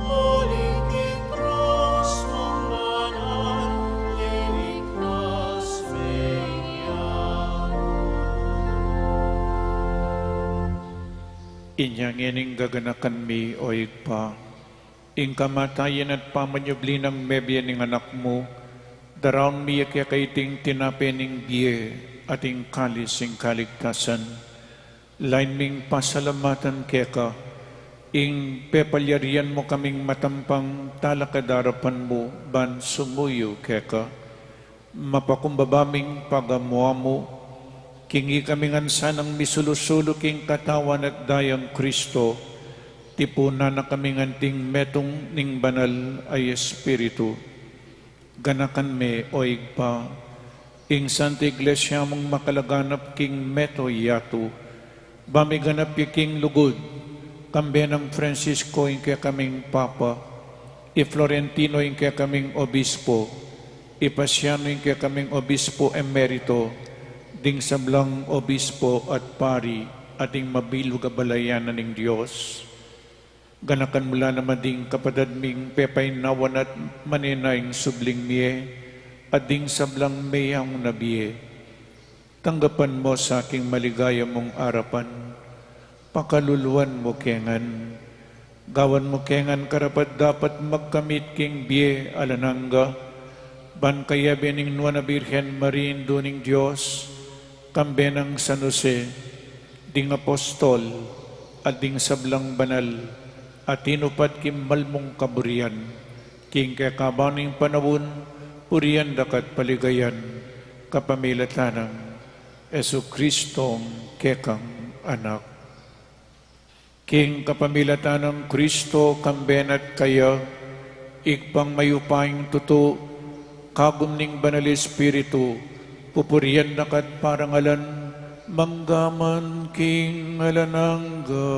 uling king krus mung banal, limiktas meng yatu. Inya ngening gaganakan mi, O Ibpa, ing kamatayan at pamanyubli nang mebie ning Anak mu, daraun mi ya keka iting tinape ning bie at ing kalis ning kaligtasan. Lain ming pasalamatan keka, ing pepalyarian mu kaming matampang talakad king arapan mu ban sumuyu keka. Mapakumbaba ming pagamu-amu, king ikami ngan sanang misulu-sulu king katawan at dayang Kristo, tipunan na kami ngan ding metung ning Banal a Espiritu. Ganakan me, O Ibpa, ing Santa Iglesia mung makalaganap king mabilug a yatu, ba miganap ya king lugud, kambe nang Francisco ing kekaming Papa, i Florentino ing kekaming Obispo, i Pasiano ing kekaming Obispo Emerito, ding sablang obispo at pari, at ding mabilug a balayan na ning Dios. Ganakan mu la naman ding kapatad ming pepainawan at manenaya ing subling mie, at ding sablang meyaun na bie. Tanggapan mu sa king maligaya mung arapan, pakaluluan mu ke ngan. Gawan mu ke ngan karapat-dapat magkamit king bie alang angga, ban kayabe ning Nuan a Birhen Maria, Indu ning Dios, kambe nang San Jose, ding apostol, at ding sablang banal, a tinupat king malmung kaburian, king kekaban ning panaun, purian da ka at paligayan, kapamilatan nang Jesucristong kekang Anak. King kapamilatan nang Kristo, kambe na at kaya, Ibpang mayupayang tutu, kagum ning Banal Espiritu, pupurian da ka at parangalan, mangga man king alang angga.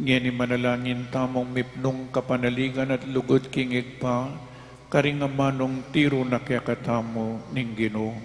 Ngeni manalangin tamung mipnung kapanaligan at lugud king Ibpa, karing amanung tiru na kekatamu ning Ginu.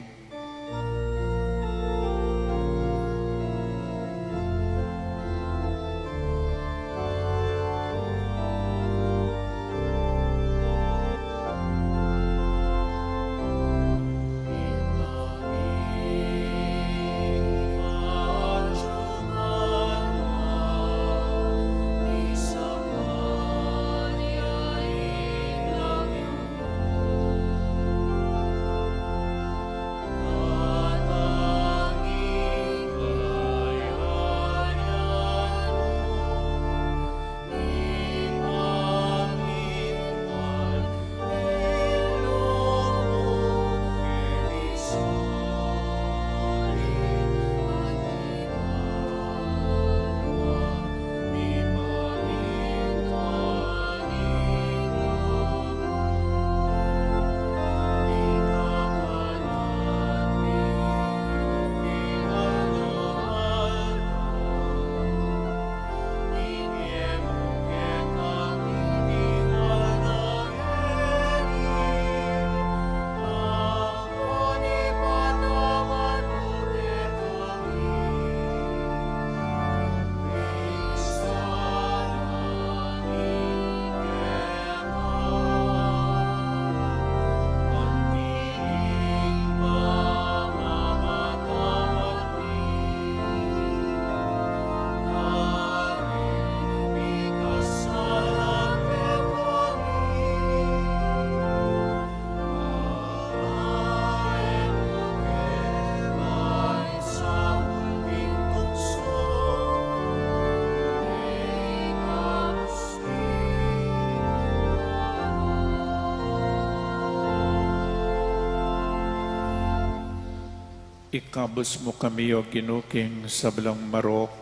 Ikabus mu kami, O Ginu, king sablang marok.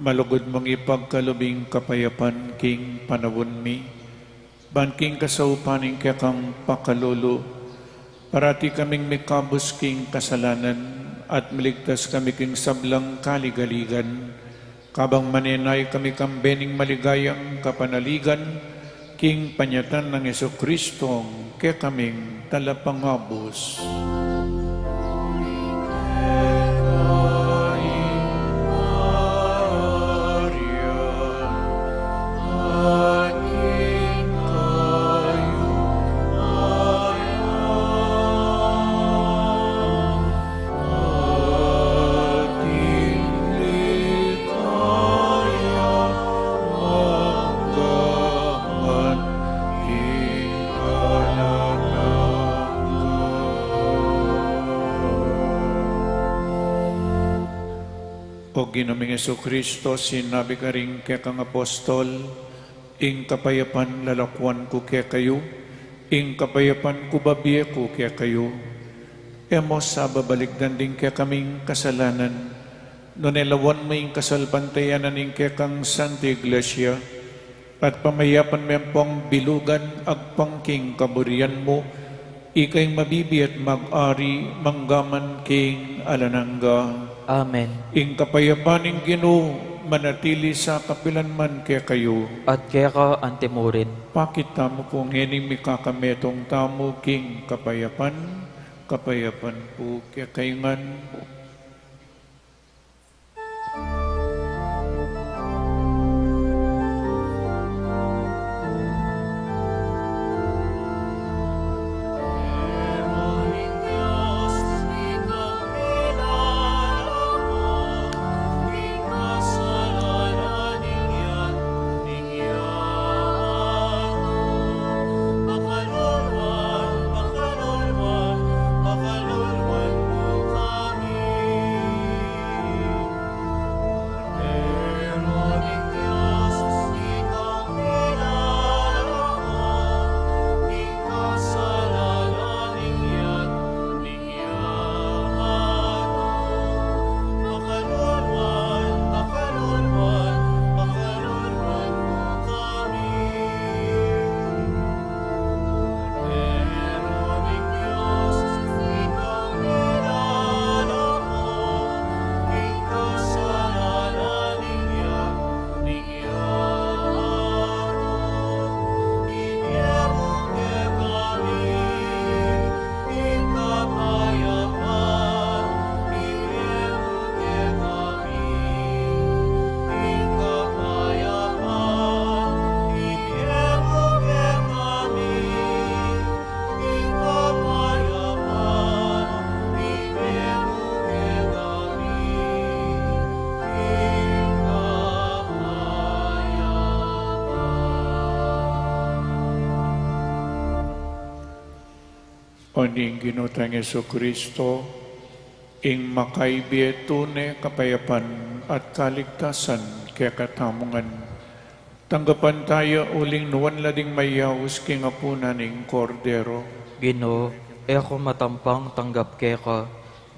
Malugud mung ipagkalub ing kapayapan king panaun mi. Ban king kasaupan ning kekang pakalulu, parati kaming mikabus king kasalanan at miligtas kami king sablang kaligaligan. Kabang manenaya kami kambe ning maligayang kapanaligan, king panyatang nang Jesucristo, kekaming talapangabus. O Ginu ming Jesucristo, sinabi karing kekang apostol, Ing kapayapan lalakuan ku kekayu, ing kapayapan ku babie ku kekayu. E mu sa babalikdan ding kekaming kasalanan, nune lawan mu ing kasalpantayanan ning kekang Santa Iglesia, at pamayapan me ampong bilugan agpang king kaburian mu, ika ing mabibie at mag-ari mangga man king alang angga. Amen. Ing kapayapan ning Ginu manatili sa kapilan man kekayu. At keka antimurin. Pakit tamu pu ngening mikakametung tamu king kapayapan, kapayapan pu kekayu ngan. O ning Ginu tang Jesucristo, ing makaibie tune kapayapan at kaligtasan kekatamu ngan. Tanggapan taya uling nuan la ding mayaus king apunan ning Kordero. Ginu, e ku matampang tanggap keka,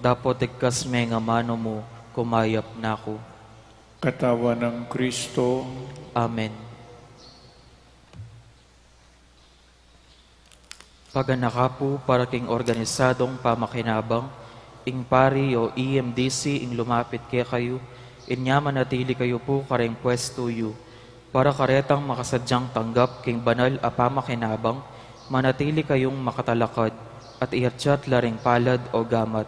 dapot igkas me ing amanu mu, kumayap na ku. Katawan nang Kristo. Amen. Paganaka pu para king organisadong pamakinabang, ing pari o E M D C ing lumapit kekayu, inya manatili kayu pu kareng pwestu yu. Para karetang makasadyang tanggap king banal a pamakinabang, manatili kayung makatalakad at iatyat la ring palad o gamat.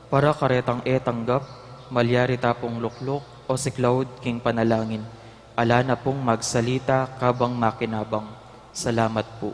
Para karetang e tanggap, malyari ta pung lukluk o siklaud king panalangin. Ala na pung magsalita kabang makinabang. Salamat pu.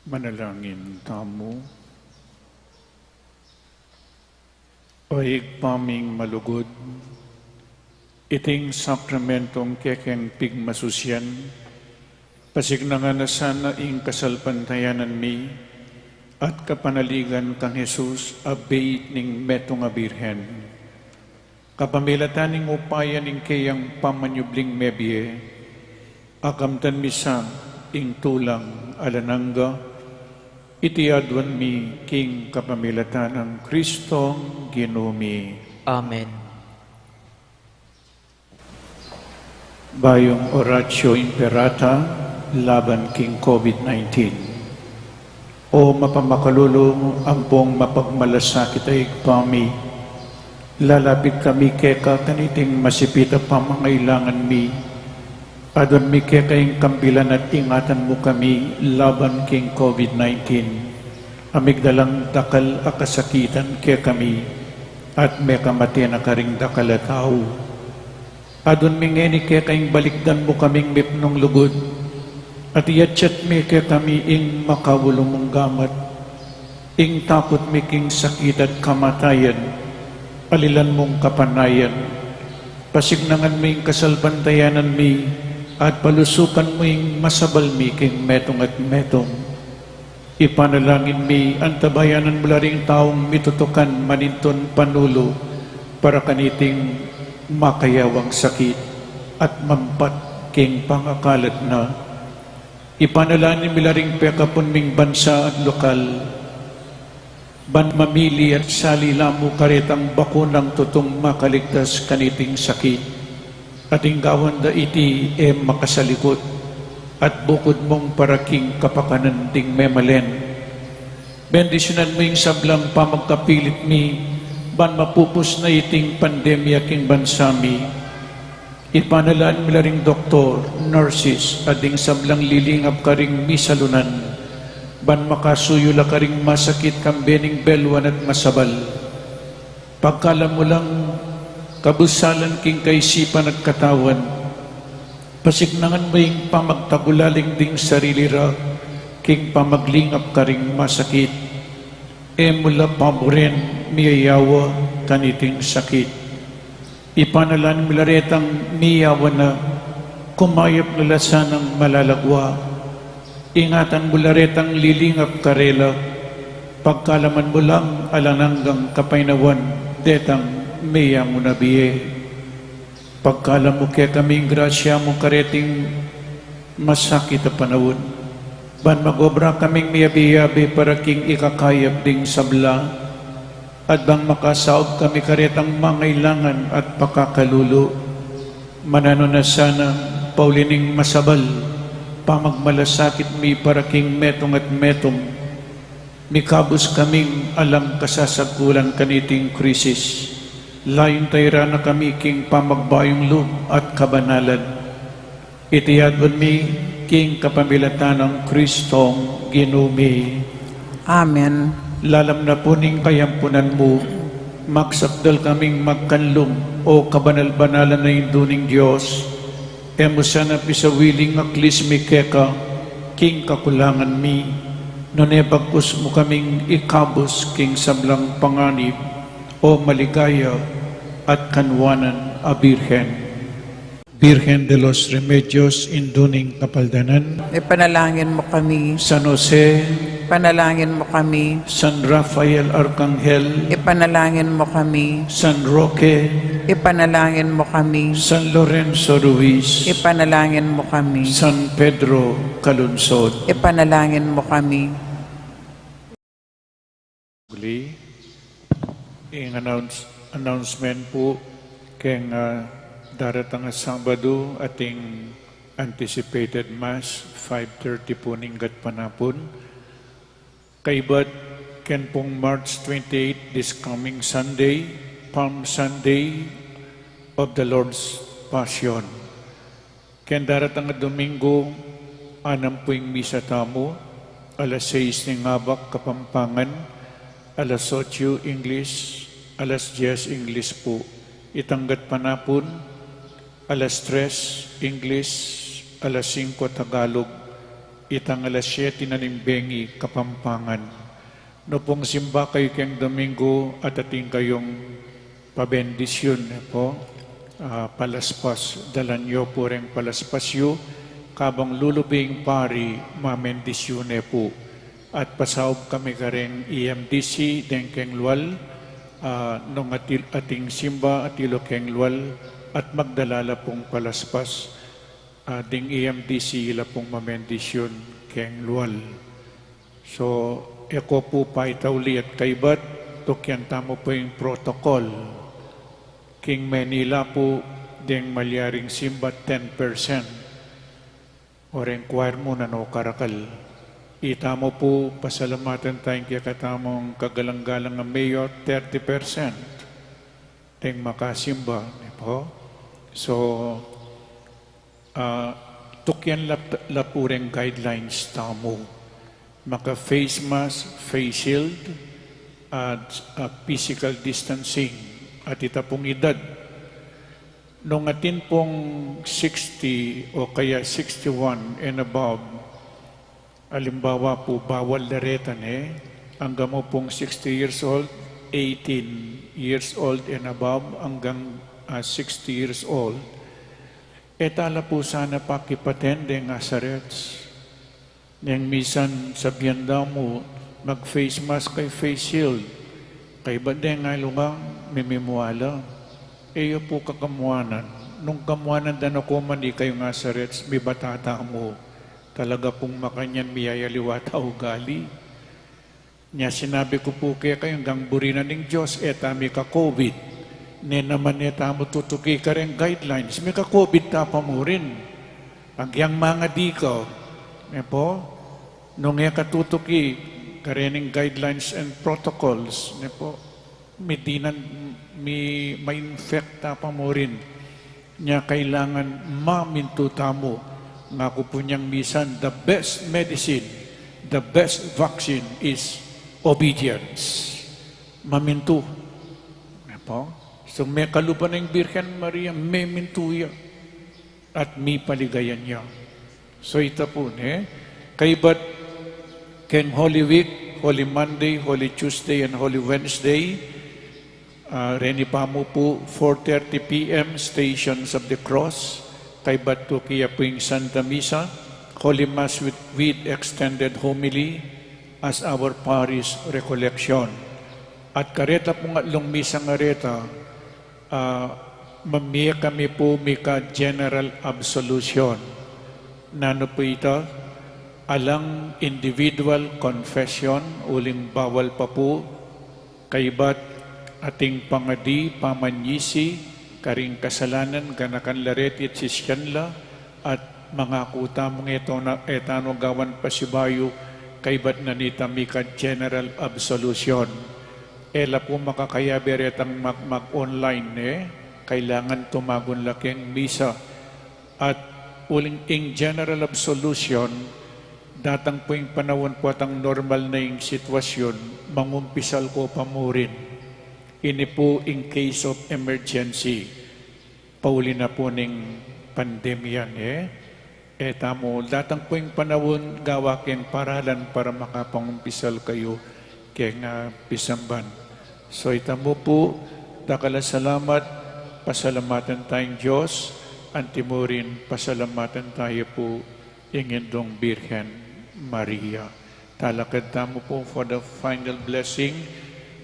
Manalangin tamu. O Ibpa ming malugud, iting sakramentong kekeng pigmasusyan, pasignangan na sana ing kasalpantayanan mi at kapanaligan kang Jesus a beit ning metung a Birhen. Kapamilatan ning upaya ning keyang pamanyubling mebie, akamtan mi sa ing tulang alang angga, iti aduan mi king kapamilatan nang Kristong Ginu mi. Amen. Bayung Oratio Imperata laban king COVID nineteen. O mapamakalulu ampong mapagmalasakit a Ibpa mi, lalapit kami keka kaniting masipit a pamangailangan mi. Aduan mi keka ing kambilan at ingatan mu kami laban king COVID nineteen, a migdalang dakal a kasakitan kekami, at mekamate na karing dakal a tau. Aduan mi ngeni keka ing balikdan mu kaming mipnung lugud, at iyatyat mi kekami ing makaulu mung gamat. Ing takut mi king sakit at kamatayan, alilan mung kapanayan. Pasignangan mu ing kasalpantayanan mi, at palusukan mu ing masabal mi king metung at metung. Ipanalangin mi, antabayanan mu la ring taung mitutukan manintun panulu para kaniting makayawang sakit at mampat king pangakalat na. Ipanalangin mi la ring pekapun ming bansa at lokal, ban mamili at sali la mu karetang bakunang tutung makaligtas kaniting sakit. At ing gawan da iti e makasalikut, at bukud mung para king kapakanan ding memalen. Bendisyunan mu ing sablang pamagkapilit mi, ban mapupus na iting pandemya king bansa mi. Ipanalangin mi la ring doktor, nurses, at ding sablang lilingap karing misalunan, ban makasuyu la karing masakit kambe ning beluan at masabal. Pagkalam mu lang kabusalan king kaisipan at katawan, pasignangan mu ing pamagtagulaling ding sarili ra king pamaglingap karing masakit. E mu la paburen miyayawa kaniting sakit. Ipanalangin mi la retang miyawa na, kumayap na la sanang malalagwa. Ingatan mu la retang lilingap karela, pagkalaman mu lang alang anggang kapaynawan detang miyanguna bie. Pagkalam mu kekami ing grasya mu kareting masakit a panaun, ban magobra kaming miyabe-yabe para king ikakayap ding sabla, at bang makasaup kami karetang mangailangan at pakakalulu. Mananu na sana, pauli ning masabal pamagmalasakit mi para king metung at metung, mikabus kaming alang kasasagkulan kaniting krisis. Layun tayran na kami king pamagbayung lub at kabanalan. Iti aduan mi king kapamilatan nang Kristong Ginu mi. Amen. Lalam na pu ning kayampunan mu, magsakdal kaming magkanlum, o kabanal-banalan a Indu ning Dios. E mu sana pisawili ing aklis mi keka king kakulangan mi, nune bagkus mu kaming ikabus king sablang panganib, o maligaya at kanwanan a Birhen. Birhen de los Remedios, Indu ning Kapaldanan. Ipanalangin mu kami. San Jose. Ipanalangin mu kami. San Rafael Arcangel. Ipanalangin mu kami. San Roque. Ipanalangin mu kami. San Lorenzo Ruiz. Ipanalangin mu kami. San Pedro Calungsod. Ipanalangin mu kami. Uli, ing announce, announcement pu keng, ah, daratang a Sabadu, ating anticipated Mass, five thirty pu ning gatpanapun. Kaybat ken pung March twenty-eight, this coming Sunday, Palm Sunday of the Lord's Passion. Ken daratang a Domingo, anam pu ing misa tamu, alas seis ning abak Kapampangan, alas otso English, alas dies English pu. Itang gatpanapun, alas tres English, alas singko Tagalog, Itang alas siyete na ning bengi Kapampangan. Nung simba kayu keng Domingo at atin kayung pabendisyun, ne po? Ah, palaspas, dalan yu pu reng palaspas yu, kabang lulubing pari, mamendisyun ne pu. At pasaub kami kareng E M D C, deng keng lual, ah, nung atil-, ating simba, atilu keng lual, at magdala la pung palaspas, ah, ding E M D C ila pung mamendisyun keng lual. So, e ko pu paitauli at kaybat, tukyan tamu pu ing protocol. King Manila pu, deng malyaring simba, ten percent. O reng choir mu nanu karakal. Itamu pu, pasalamatan taya ing kekatamung kagalang-galang a mayor, thirty percent. Deng makasimba, ne po? So, ah, tukyan la, la pu reng guidelines tamu. Maka face mask, face shield, at, ah, physical distancing, at ita pung idad. Nung atin pung sixty o kaya sixty-one and above, alimbawa pu, bawal da reta, ne, anggang mu pung sixty years old, eighteen years old and above, anggang, ah, sixty years old, e ta la pu sana pakipaten deng asarets. Neng misan sabian da mu, mag-face mask kayu, face shield. Kaybat deng alugang mimimua la. E yu pu kakamuanan. Nung kamuanan da na ku man ikayung asarets, mibatata mu. Talaga pung makanyan miyayaliwa ta ugali. Nya sinabi ku pu kekayu, anggang buri na ning Dios, e ta mika-covid. Ne naman e tamu tutuki kareng guidelines, mika-covid ta pa mu rin. Agyang mangadi ka, ne po, nung e ka tutuki karening guidelines and protocols, ne po, midinan, mi, ma-infect ta pa mu rin. Nya kailangan mamintu tamu. Ngaku pu nyang misan, the best medicine, the best vaccine is obedience. Mamintu. Ne po? So, mekaluban na ing Birhen Maria, memintu ya. At mipaligayan ya. So, ita pu, ne? Kaybat keng Holy Week, Holy Monday, Holy Tuesday, and Holy Wednesday, ah, reni pa mu pu, four thirty P M, Stations of the Cross, kaybat tuki ya pu ing Santa Misa, Holy Mass with, with extended homily, as our parish recollection. At kareta pung atlung misa nga reta, ah, mamie kami pu mika-general absolution. Nanu pu ita? Alang individual confession, uling bawal pa pu, kaybat ating pangadi, pamanyisi, karing kasalanan, ganakan la reti at sisian la, at mangaku tamung e ta na, e ta na gawan pasibayu, kaybat na nita mika-general absolution. E la pu makakayabe retang mag-, mag-online, ne? Kailangan tumagun la keng misa. At uling ing general absolution, datang pu ing panaun pu at ang normal na ing sitwasyun, mangumpisal ko pa mu rin. Ini pu ing case of emergency. Pauli na pu ning pandemya, ne? E tamu, datang pu ing panaun, gawa keng paralan para makapangumpisal kayu keng, ah, pisamban. So, ita mu pu, dakal a salamat, pasalamatan taya ing Dios, antimurin, pasalamatan taya pu ing Indung Birhen Maria. Talakad tamu pu for the final blessing.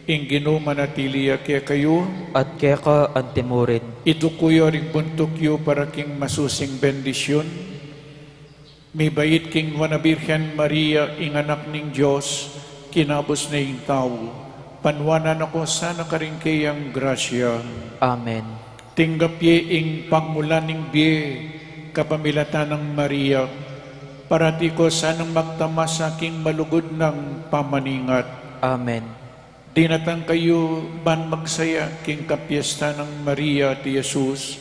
Ing Ginu manatili ya kekayu. At keka antimurin. Iduku yu ring buntuk yu para king masusing bendisyun. Mibait king Nuan a Birhen Maria, ing Anak ning Dios, kinabus na ing tau, panuanan na ko sana karing keyang grasya. Amen. Tinggap ye ing pagmulan ning bie kapamilatan nang Maria, parati ko sanang magtamasa king malugud nang pamaningat. Amen. Dinatang kayu ban magsaya king kapiestan nang Maria at Jesus,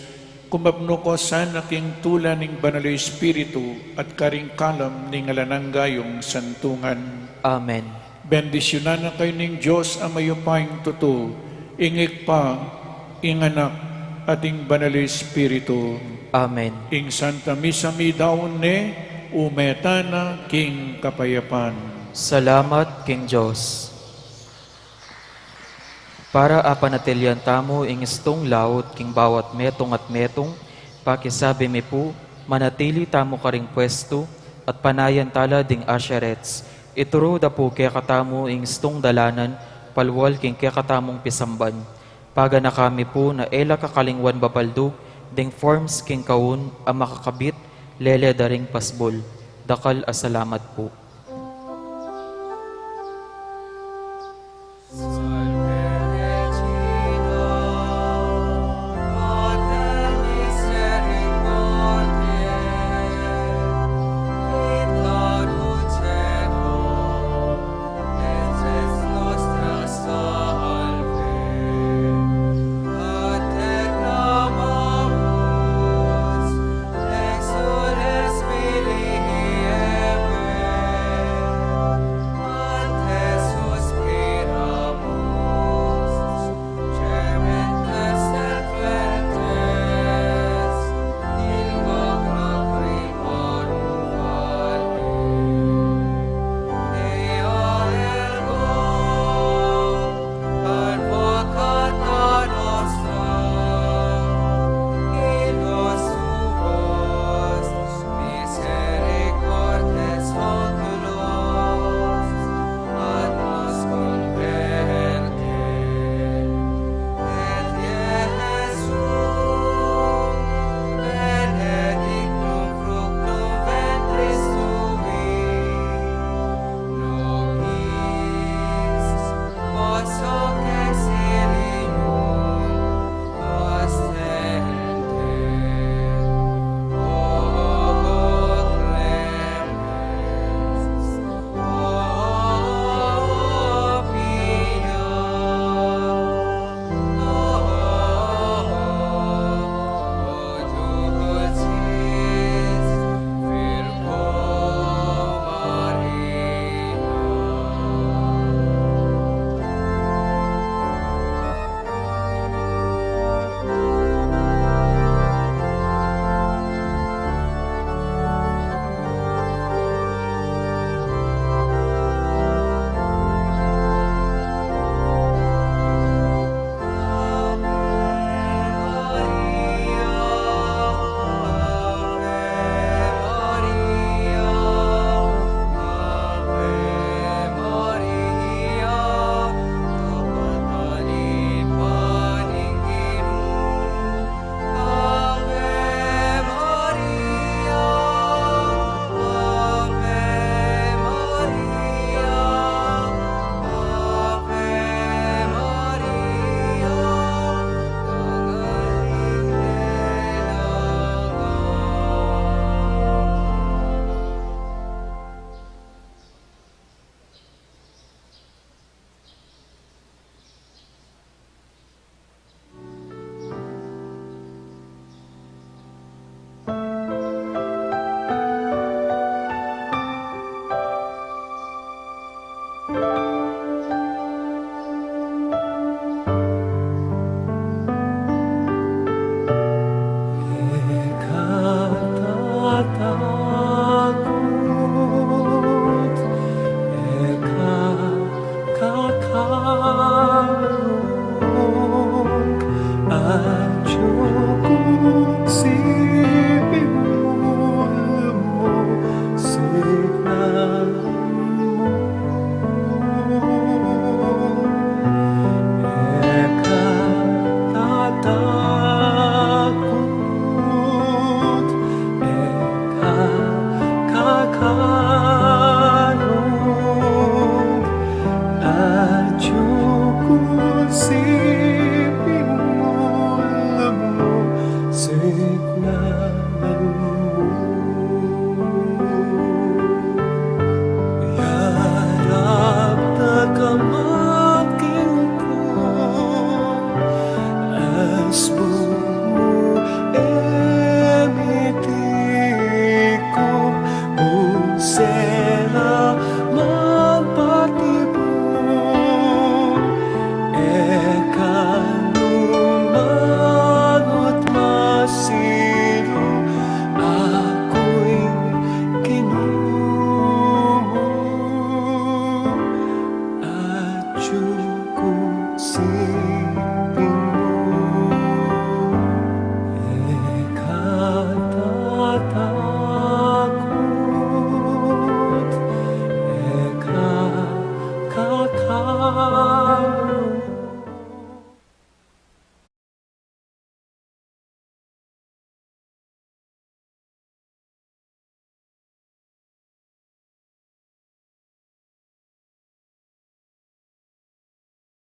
kumabnu ko sana king tula ning Banal a Espiritu at karing kalam ning alang angga yung santungan. Amen. Bendisyunan na kayu ning Dios a mayupayang tutu, ing Ibpa, ing Anak, at ing Banal a Espiritu. Amen. Ing Santa Misa midaun ne, Ume tana king kapayapan. Salamat king Dios. Para apanatilian tamu ing istung laut king bawat metung at metung, pakisabi mi pu, manatili tamu karing pwestu, at panayan tala ding usherettes. Ituru da pu kekatamu ing istung dalanan, palual king kekatamung pisamban. Paganaka mi pu na e la kakalingwan babaldug ding forms king kaun a makakabit lele da ring pasbul. Dakal a salamat pu.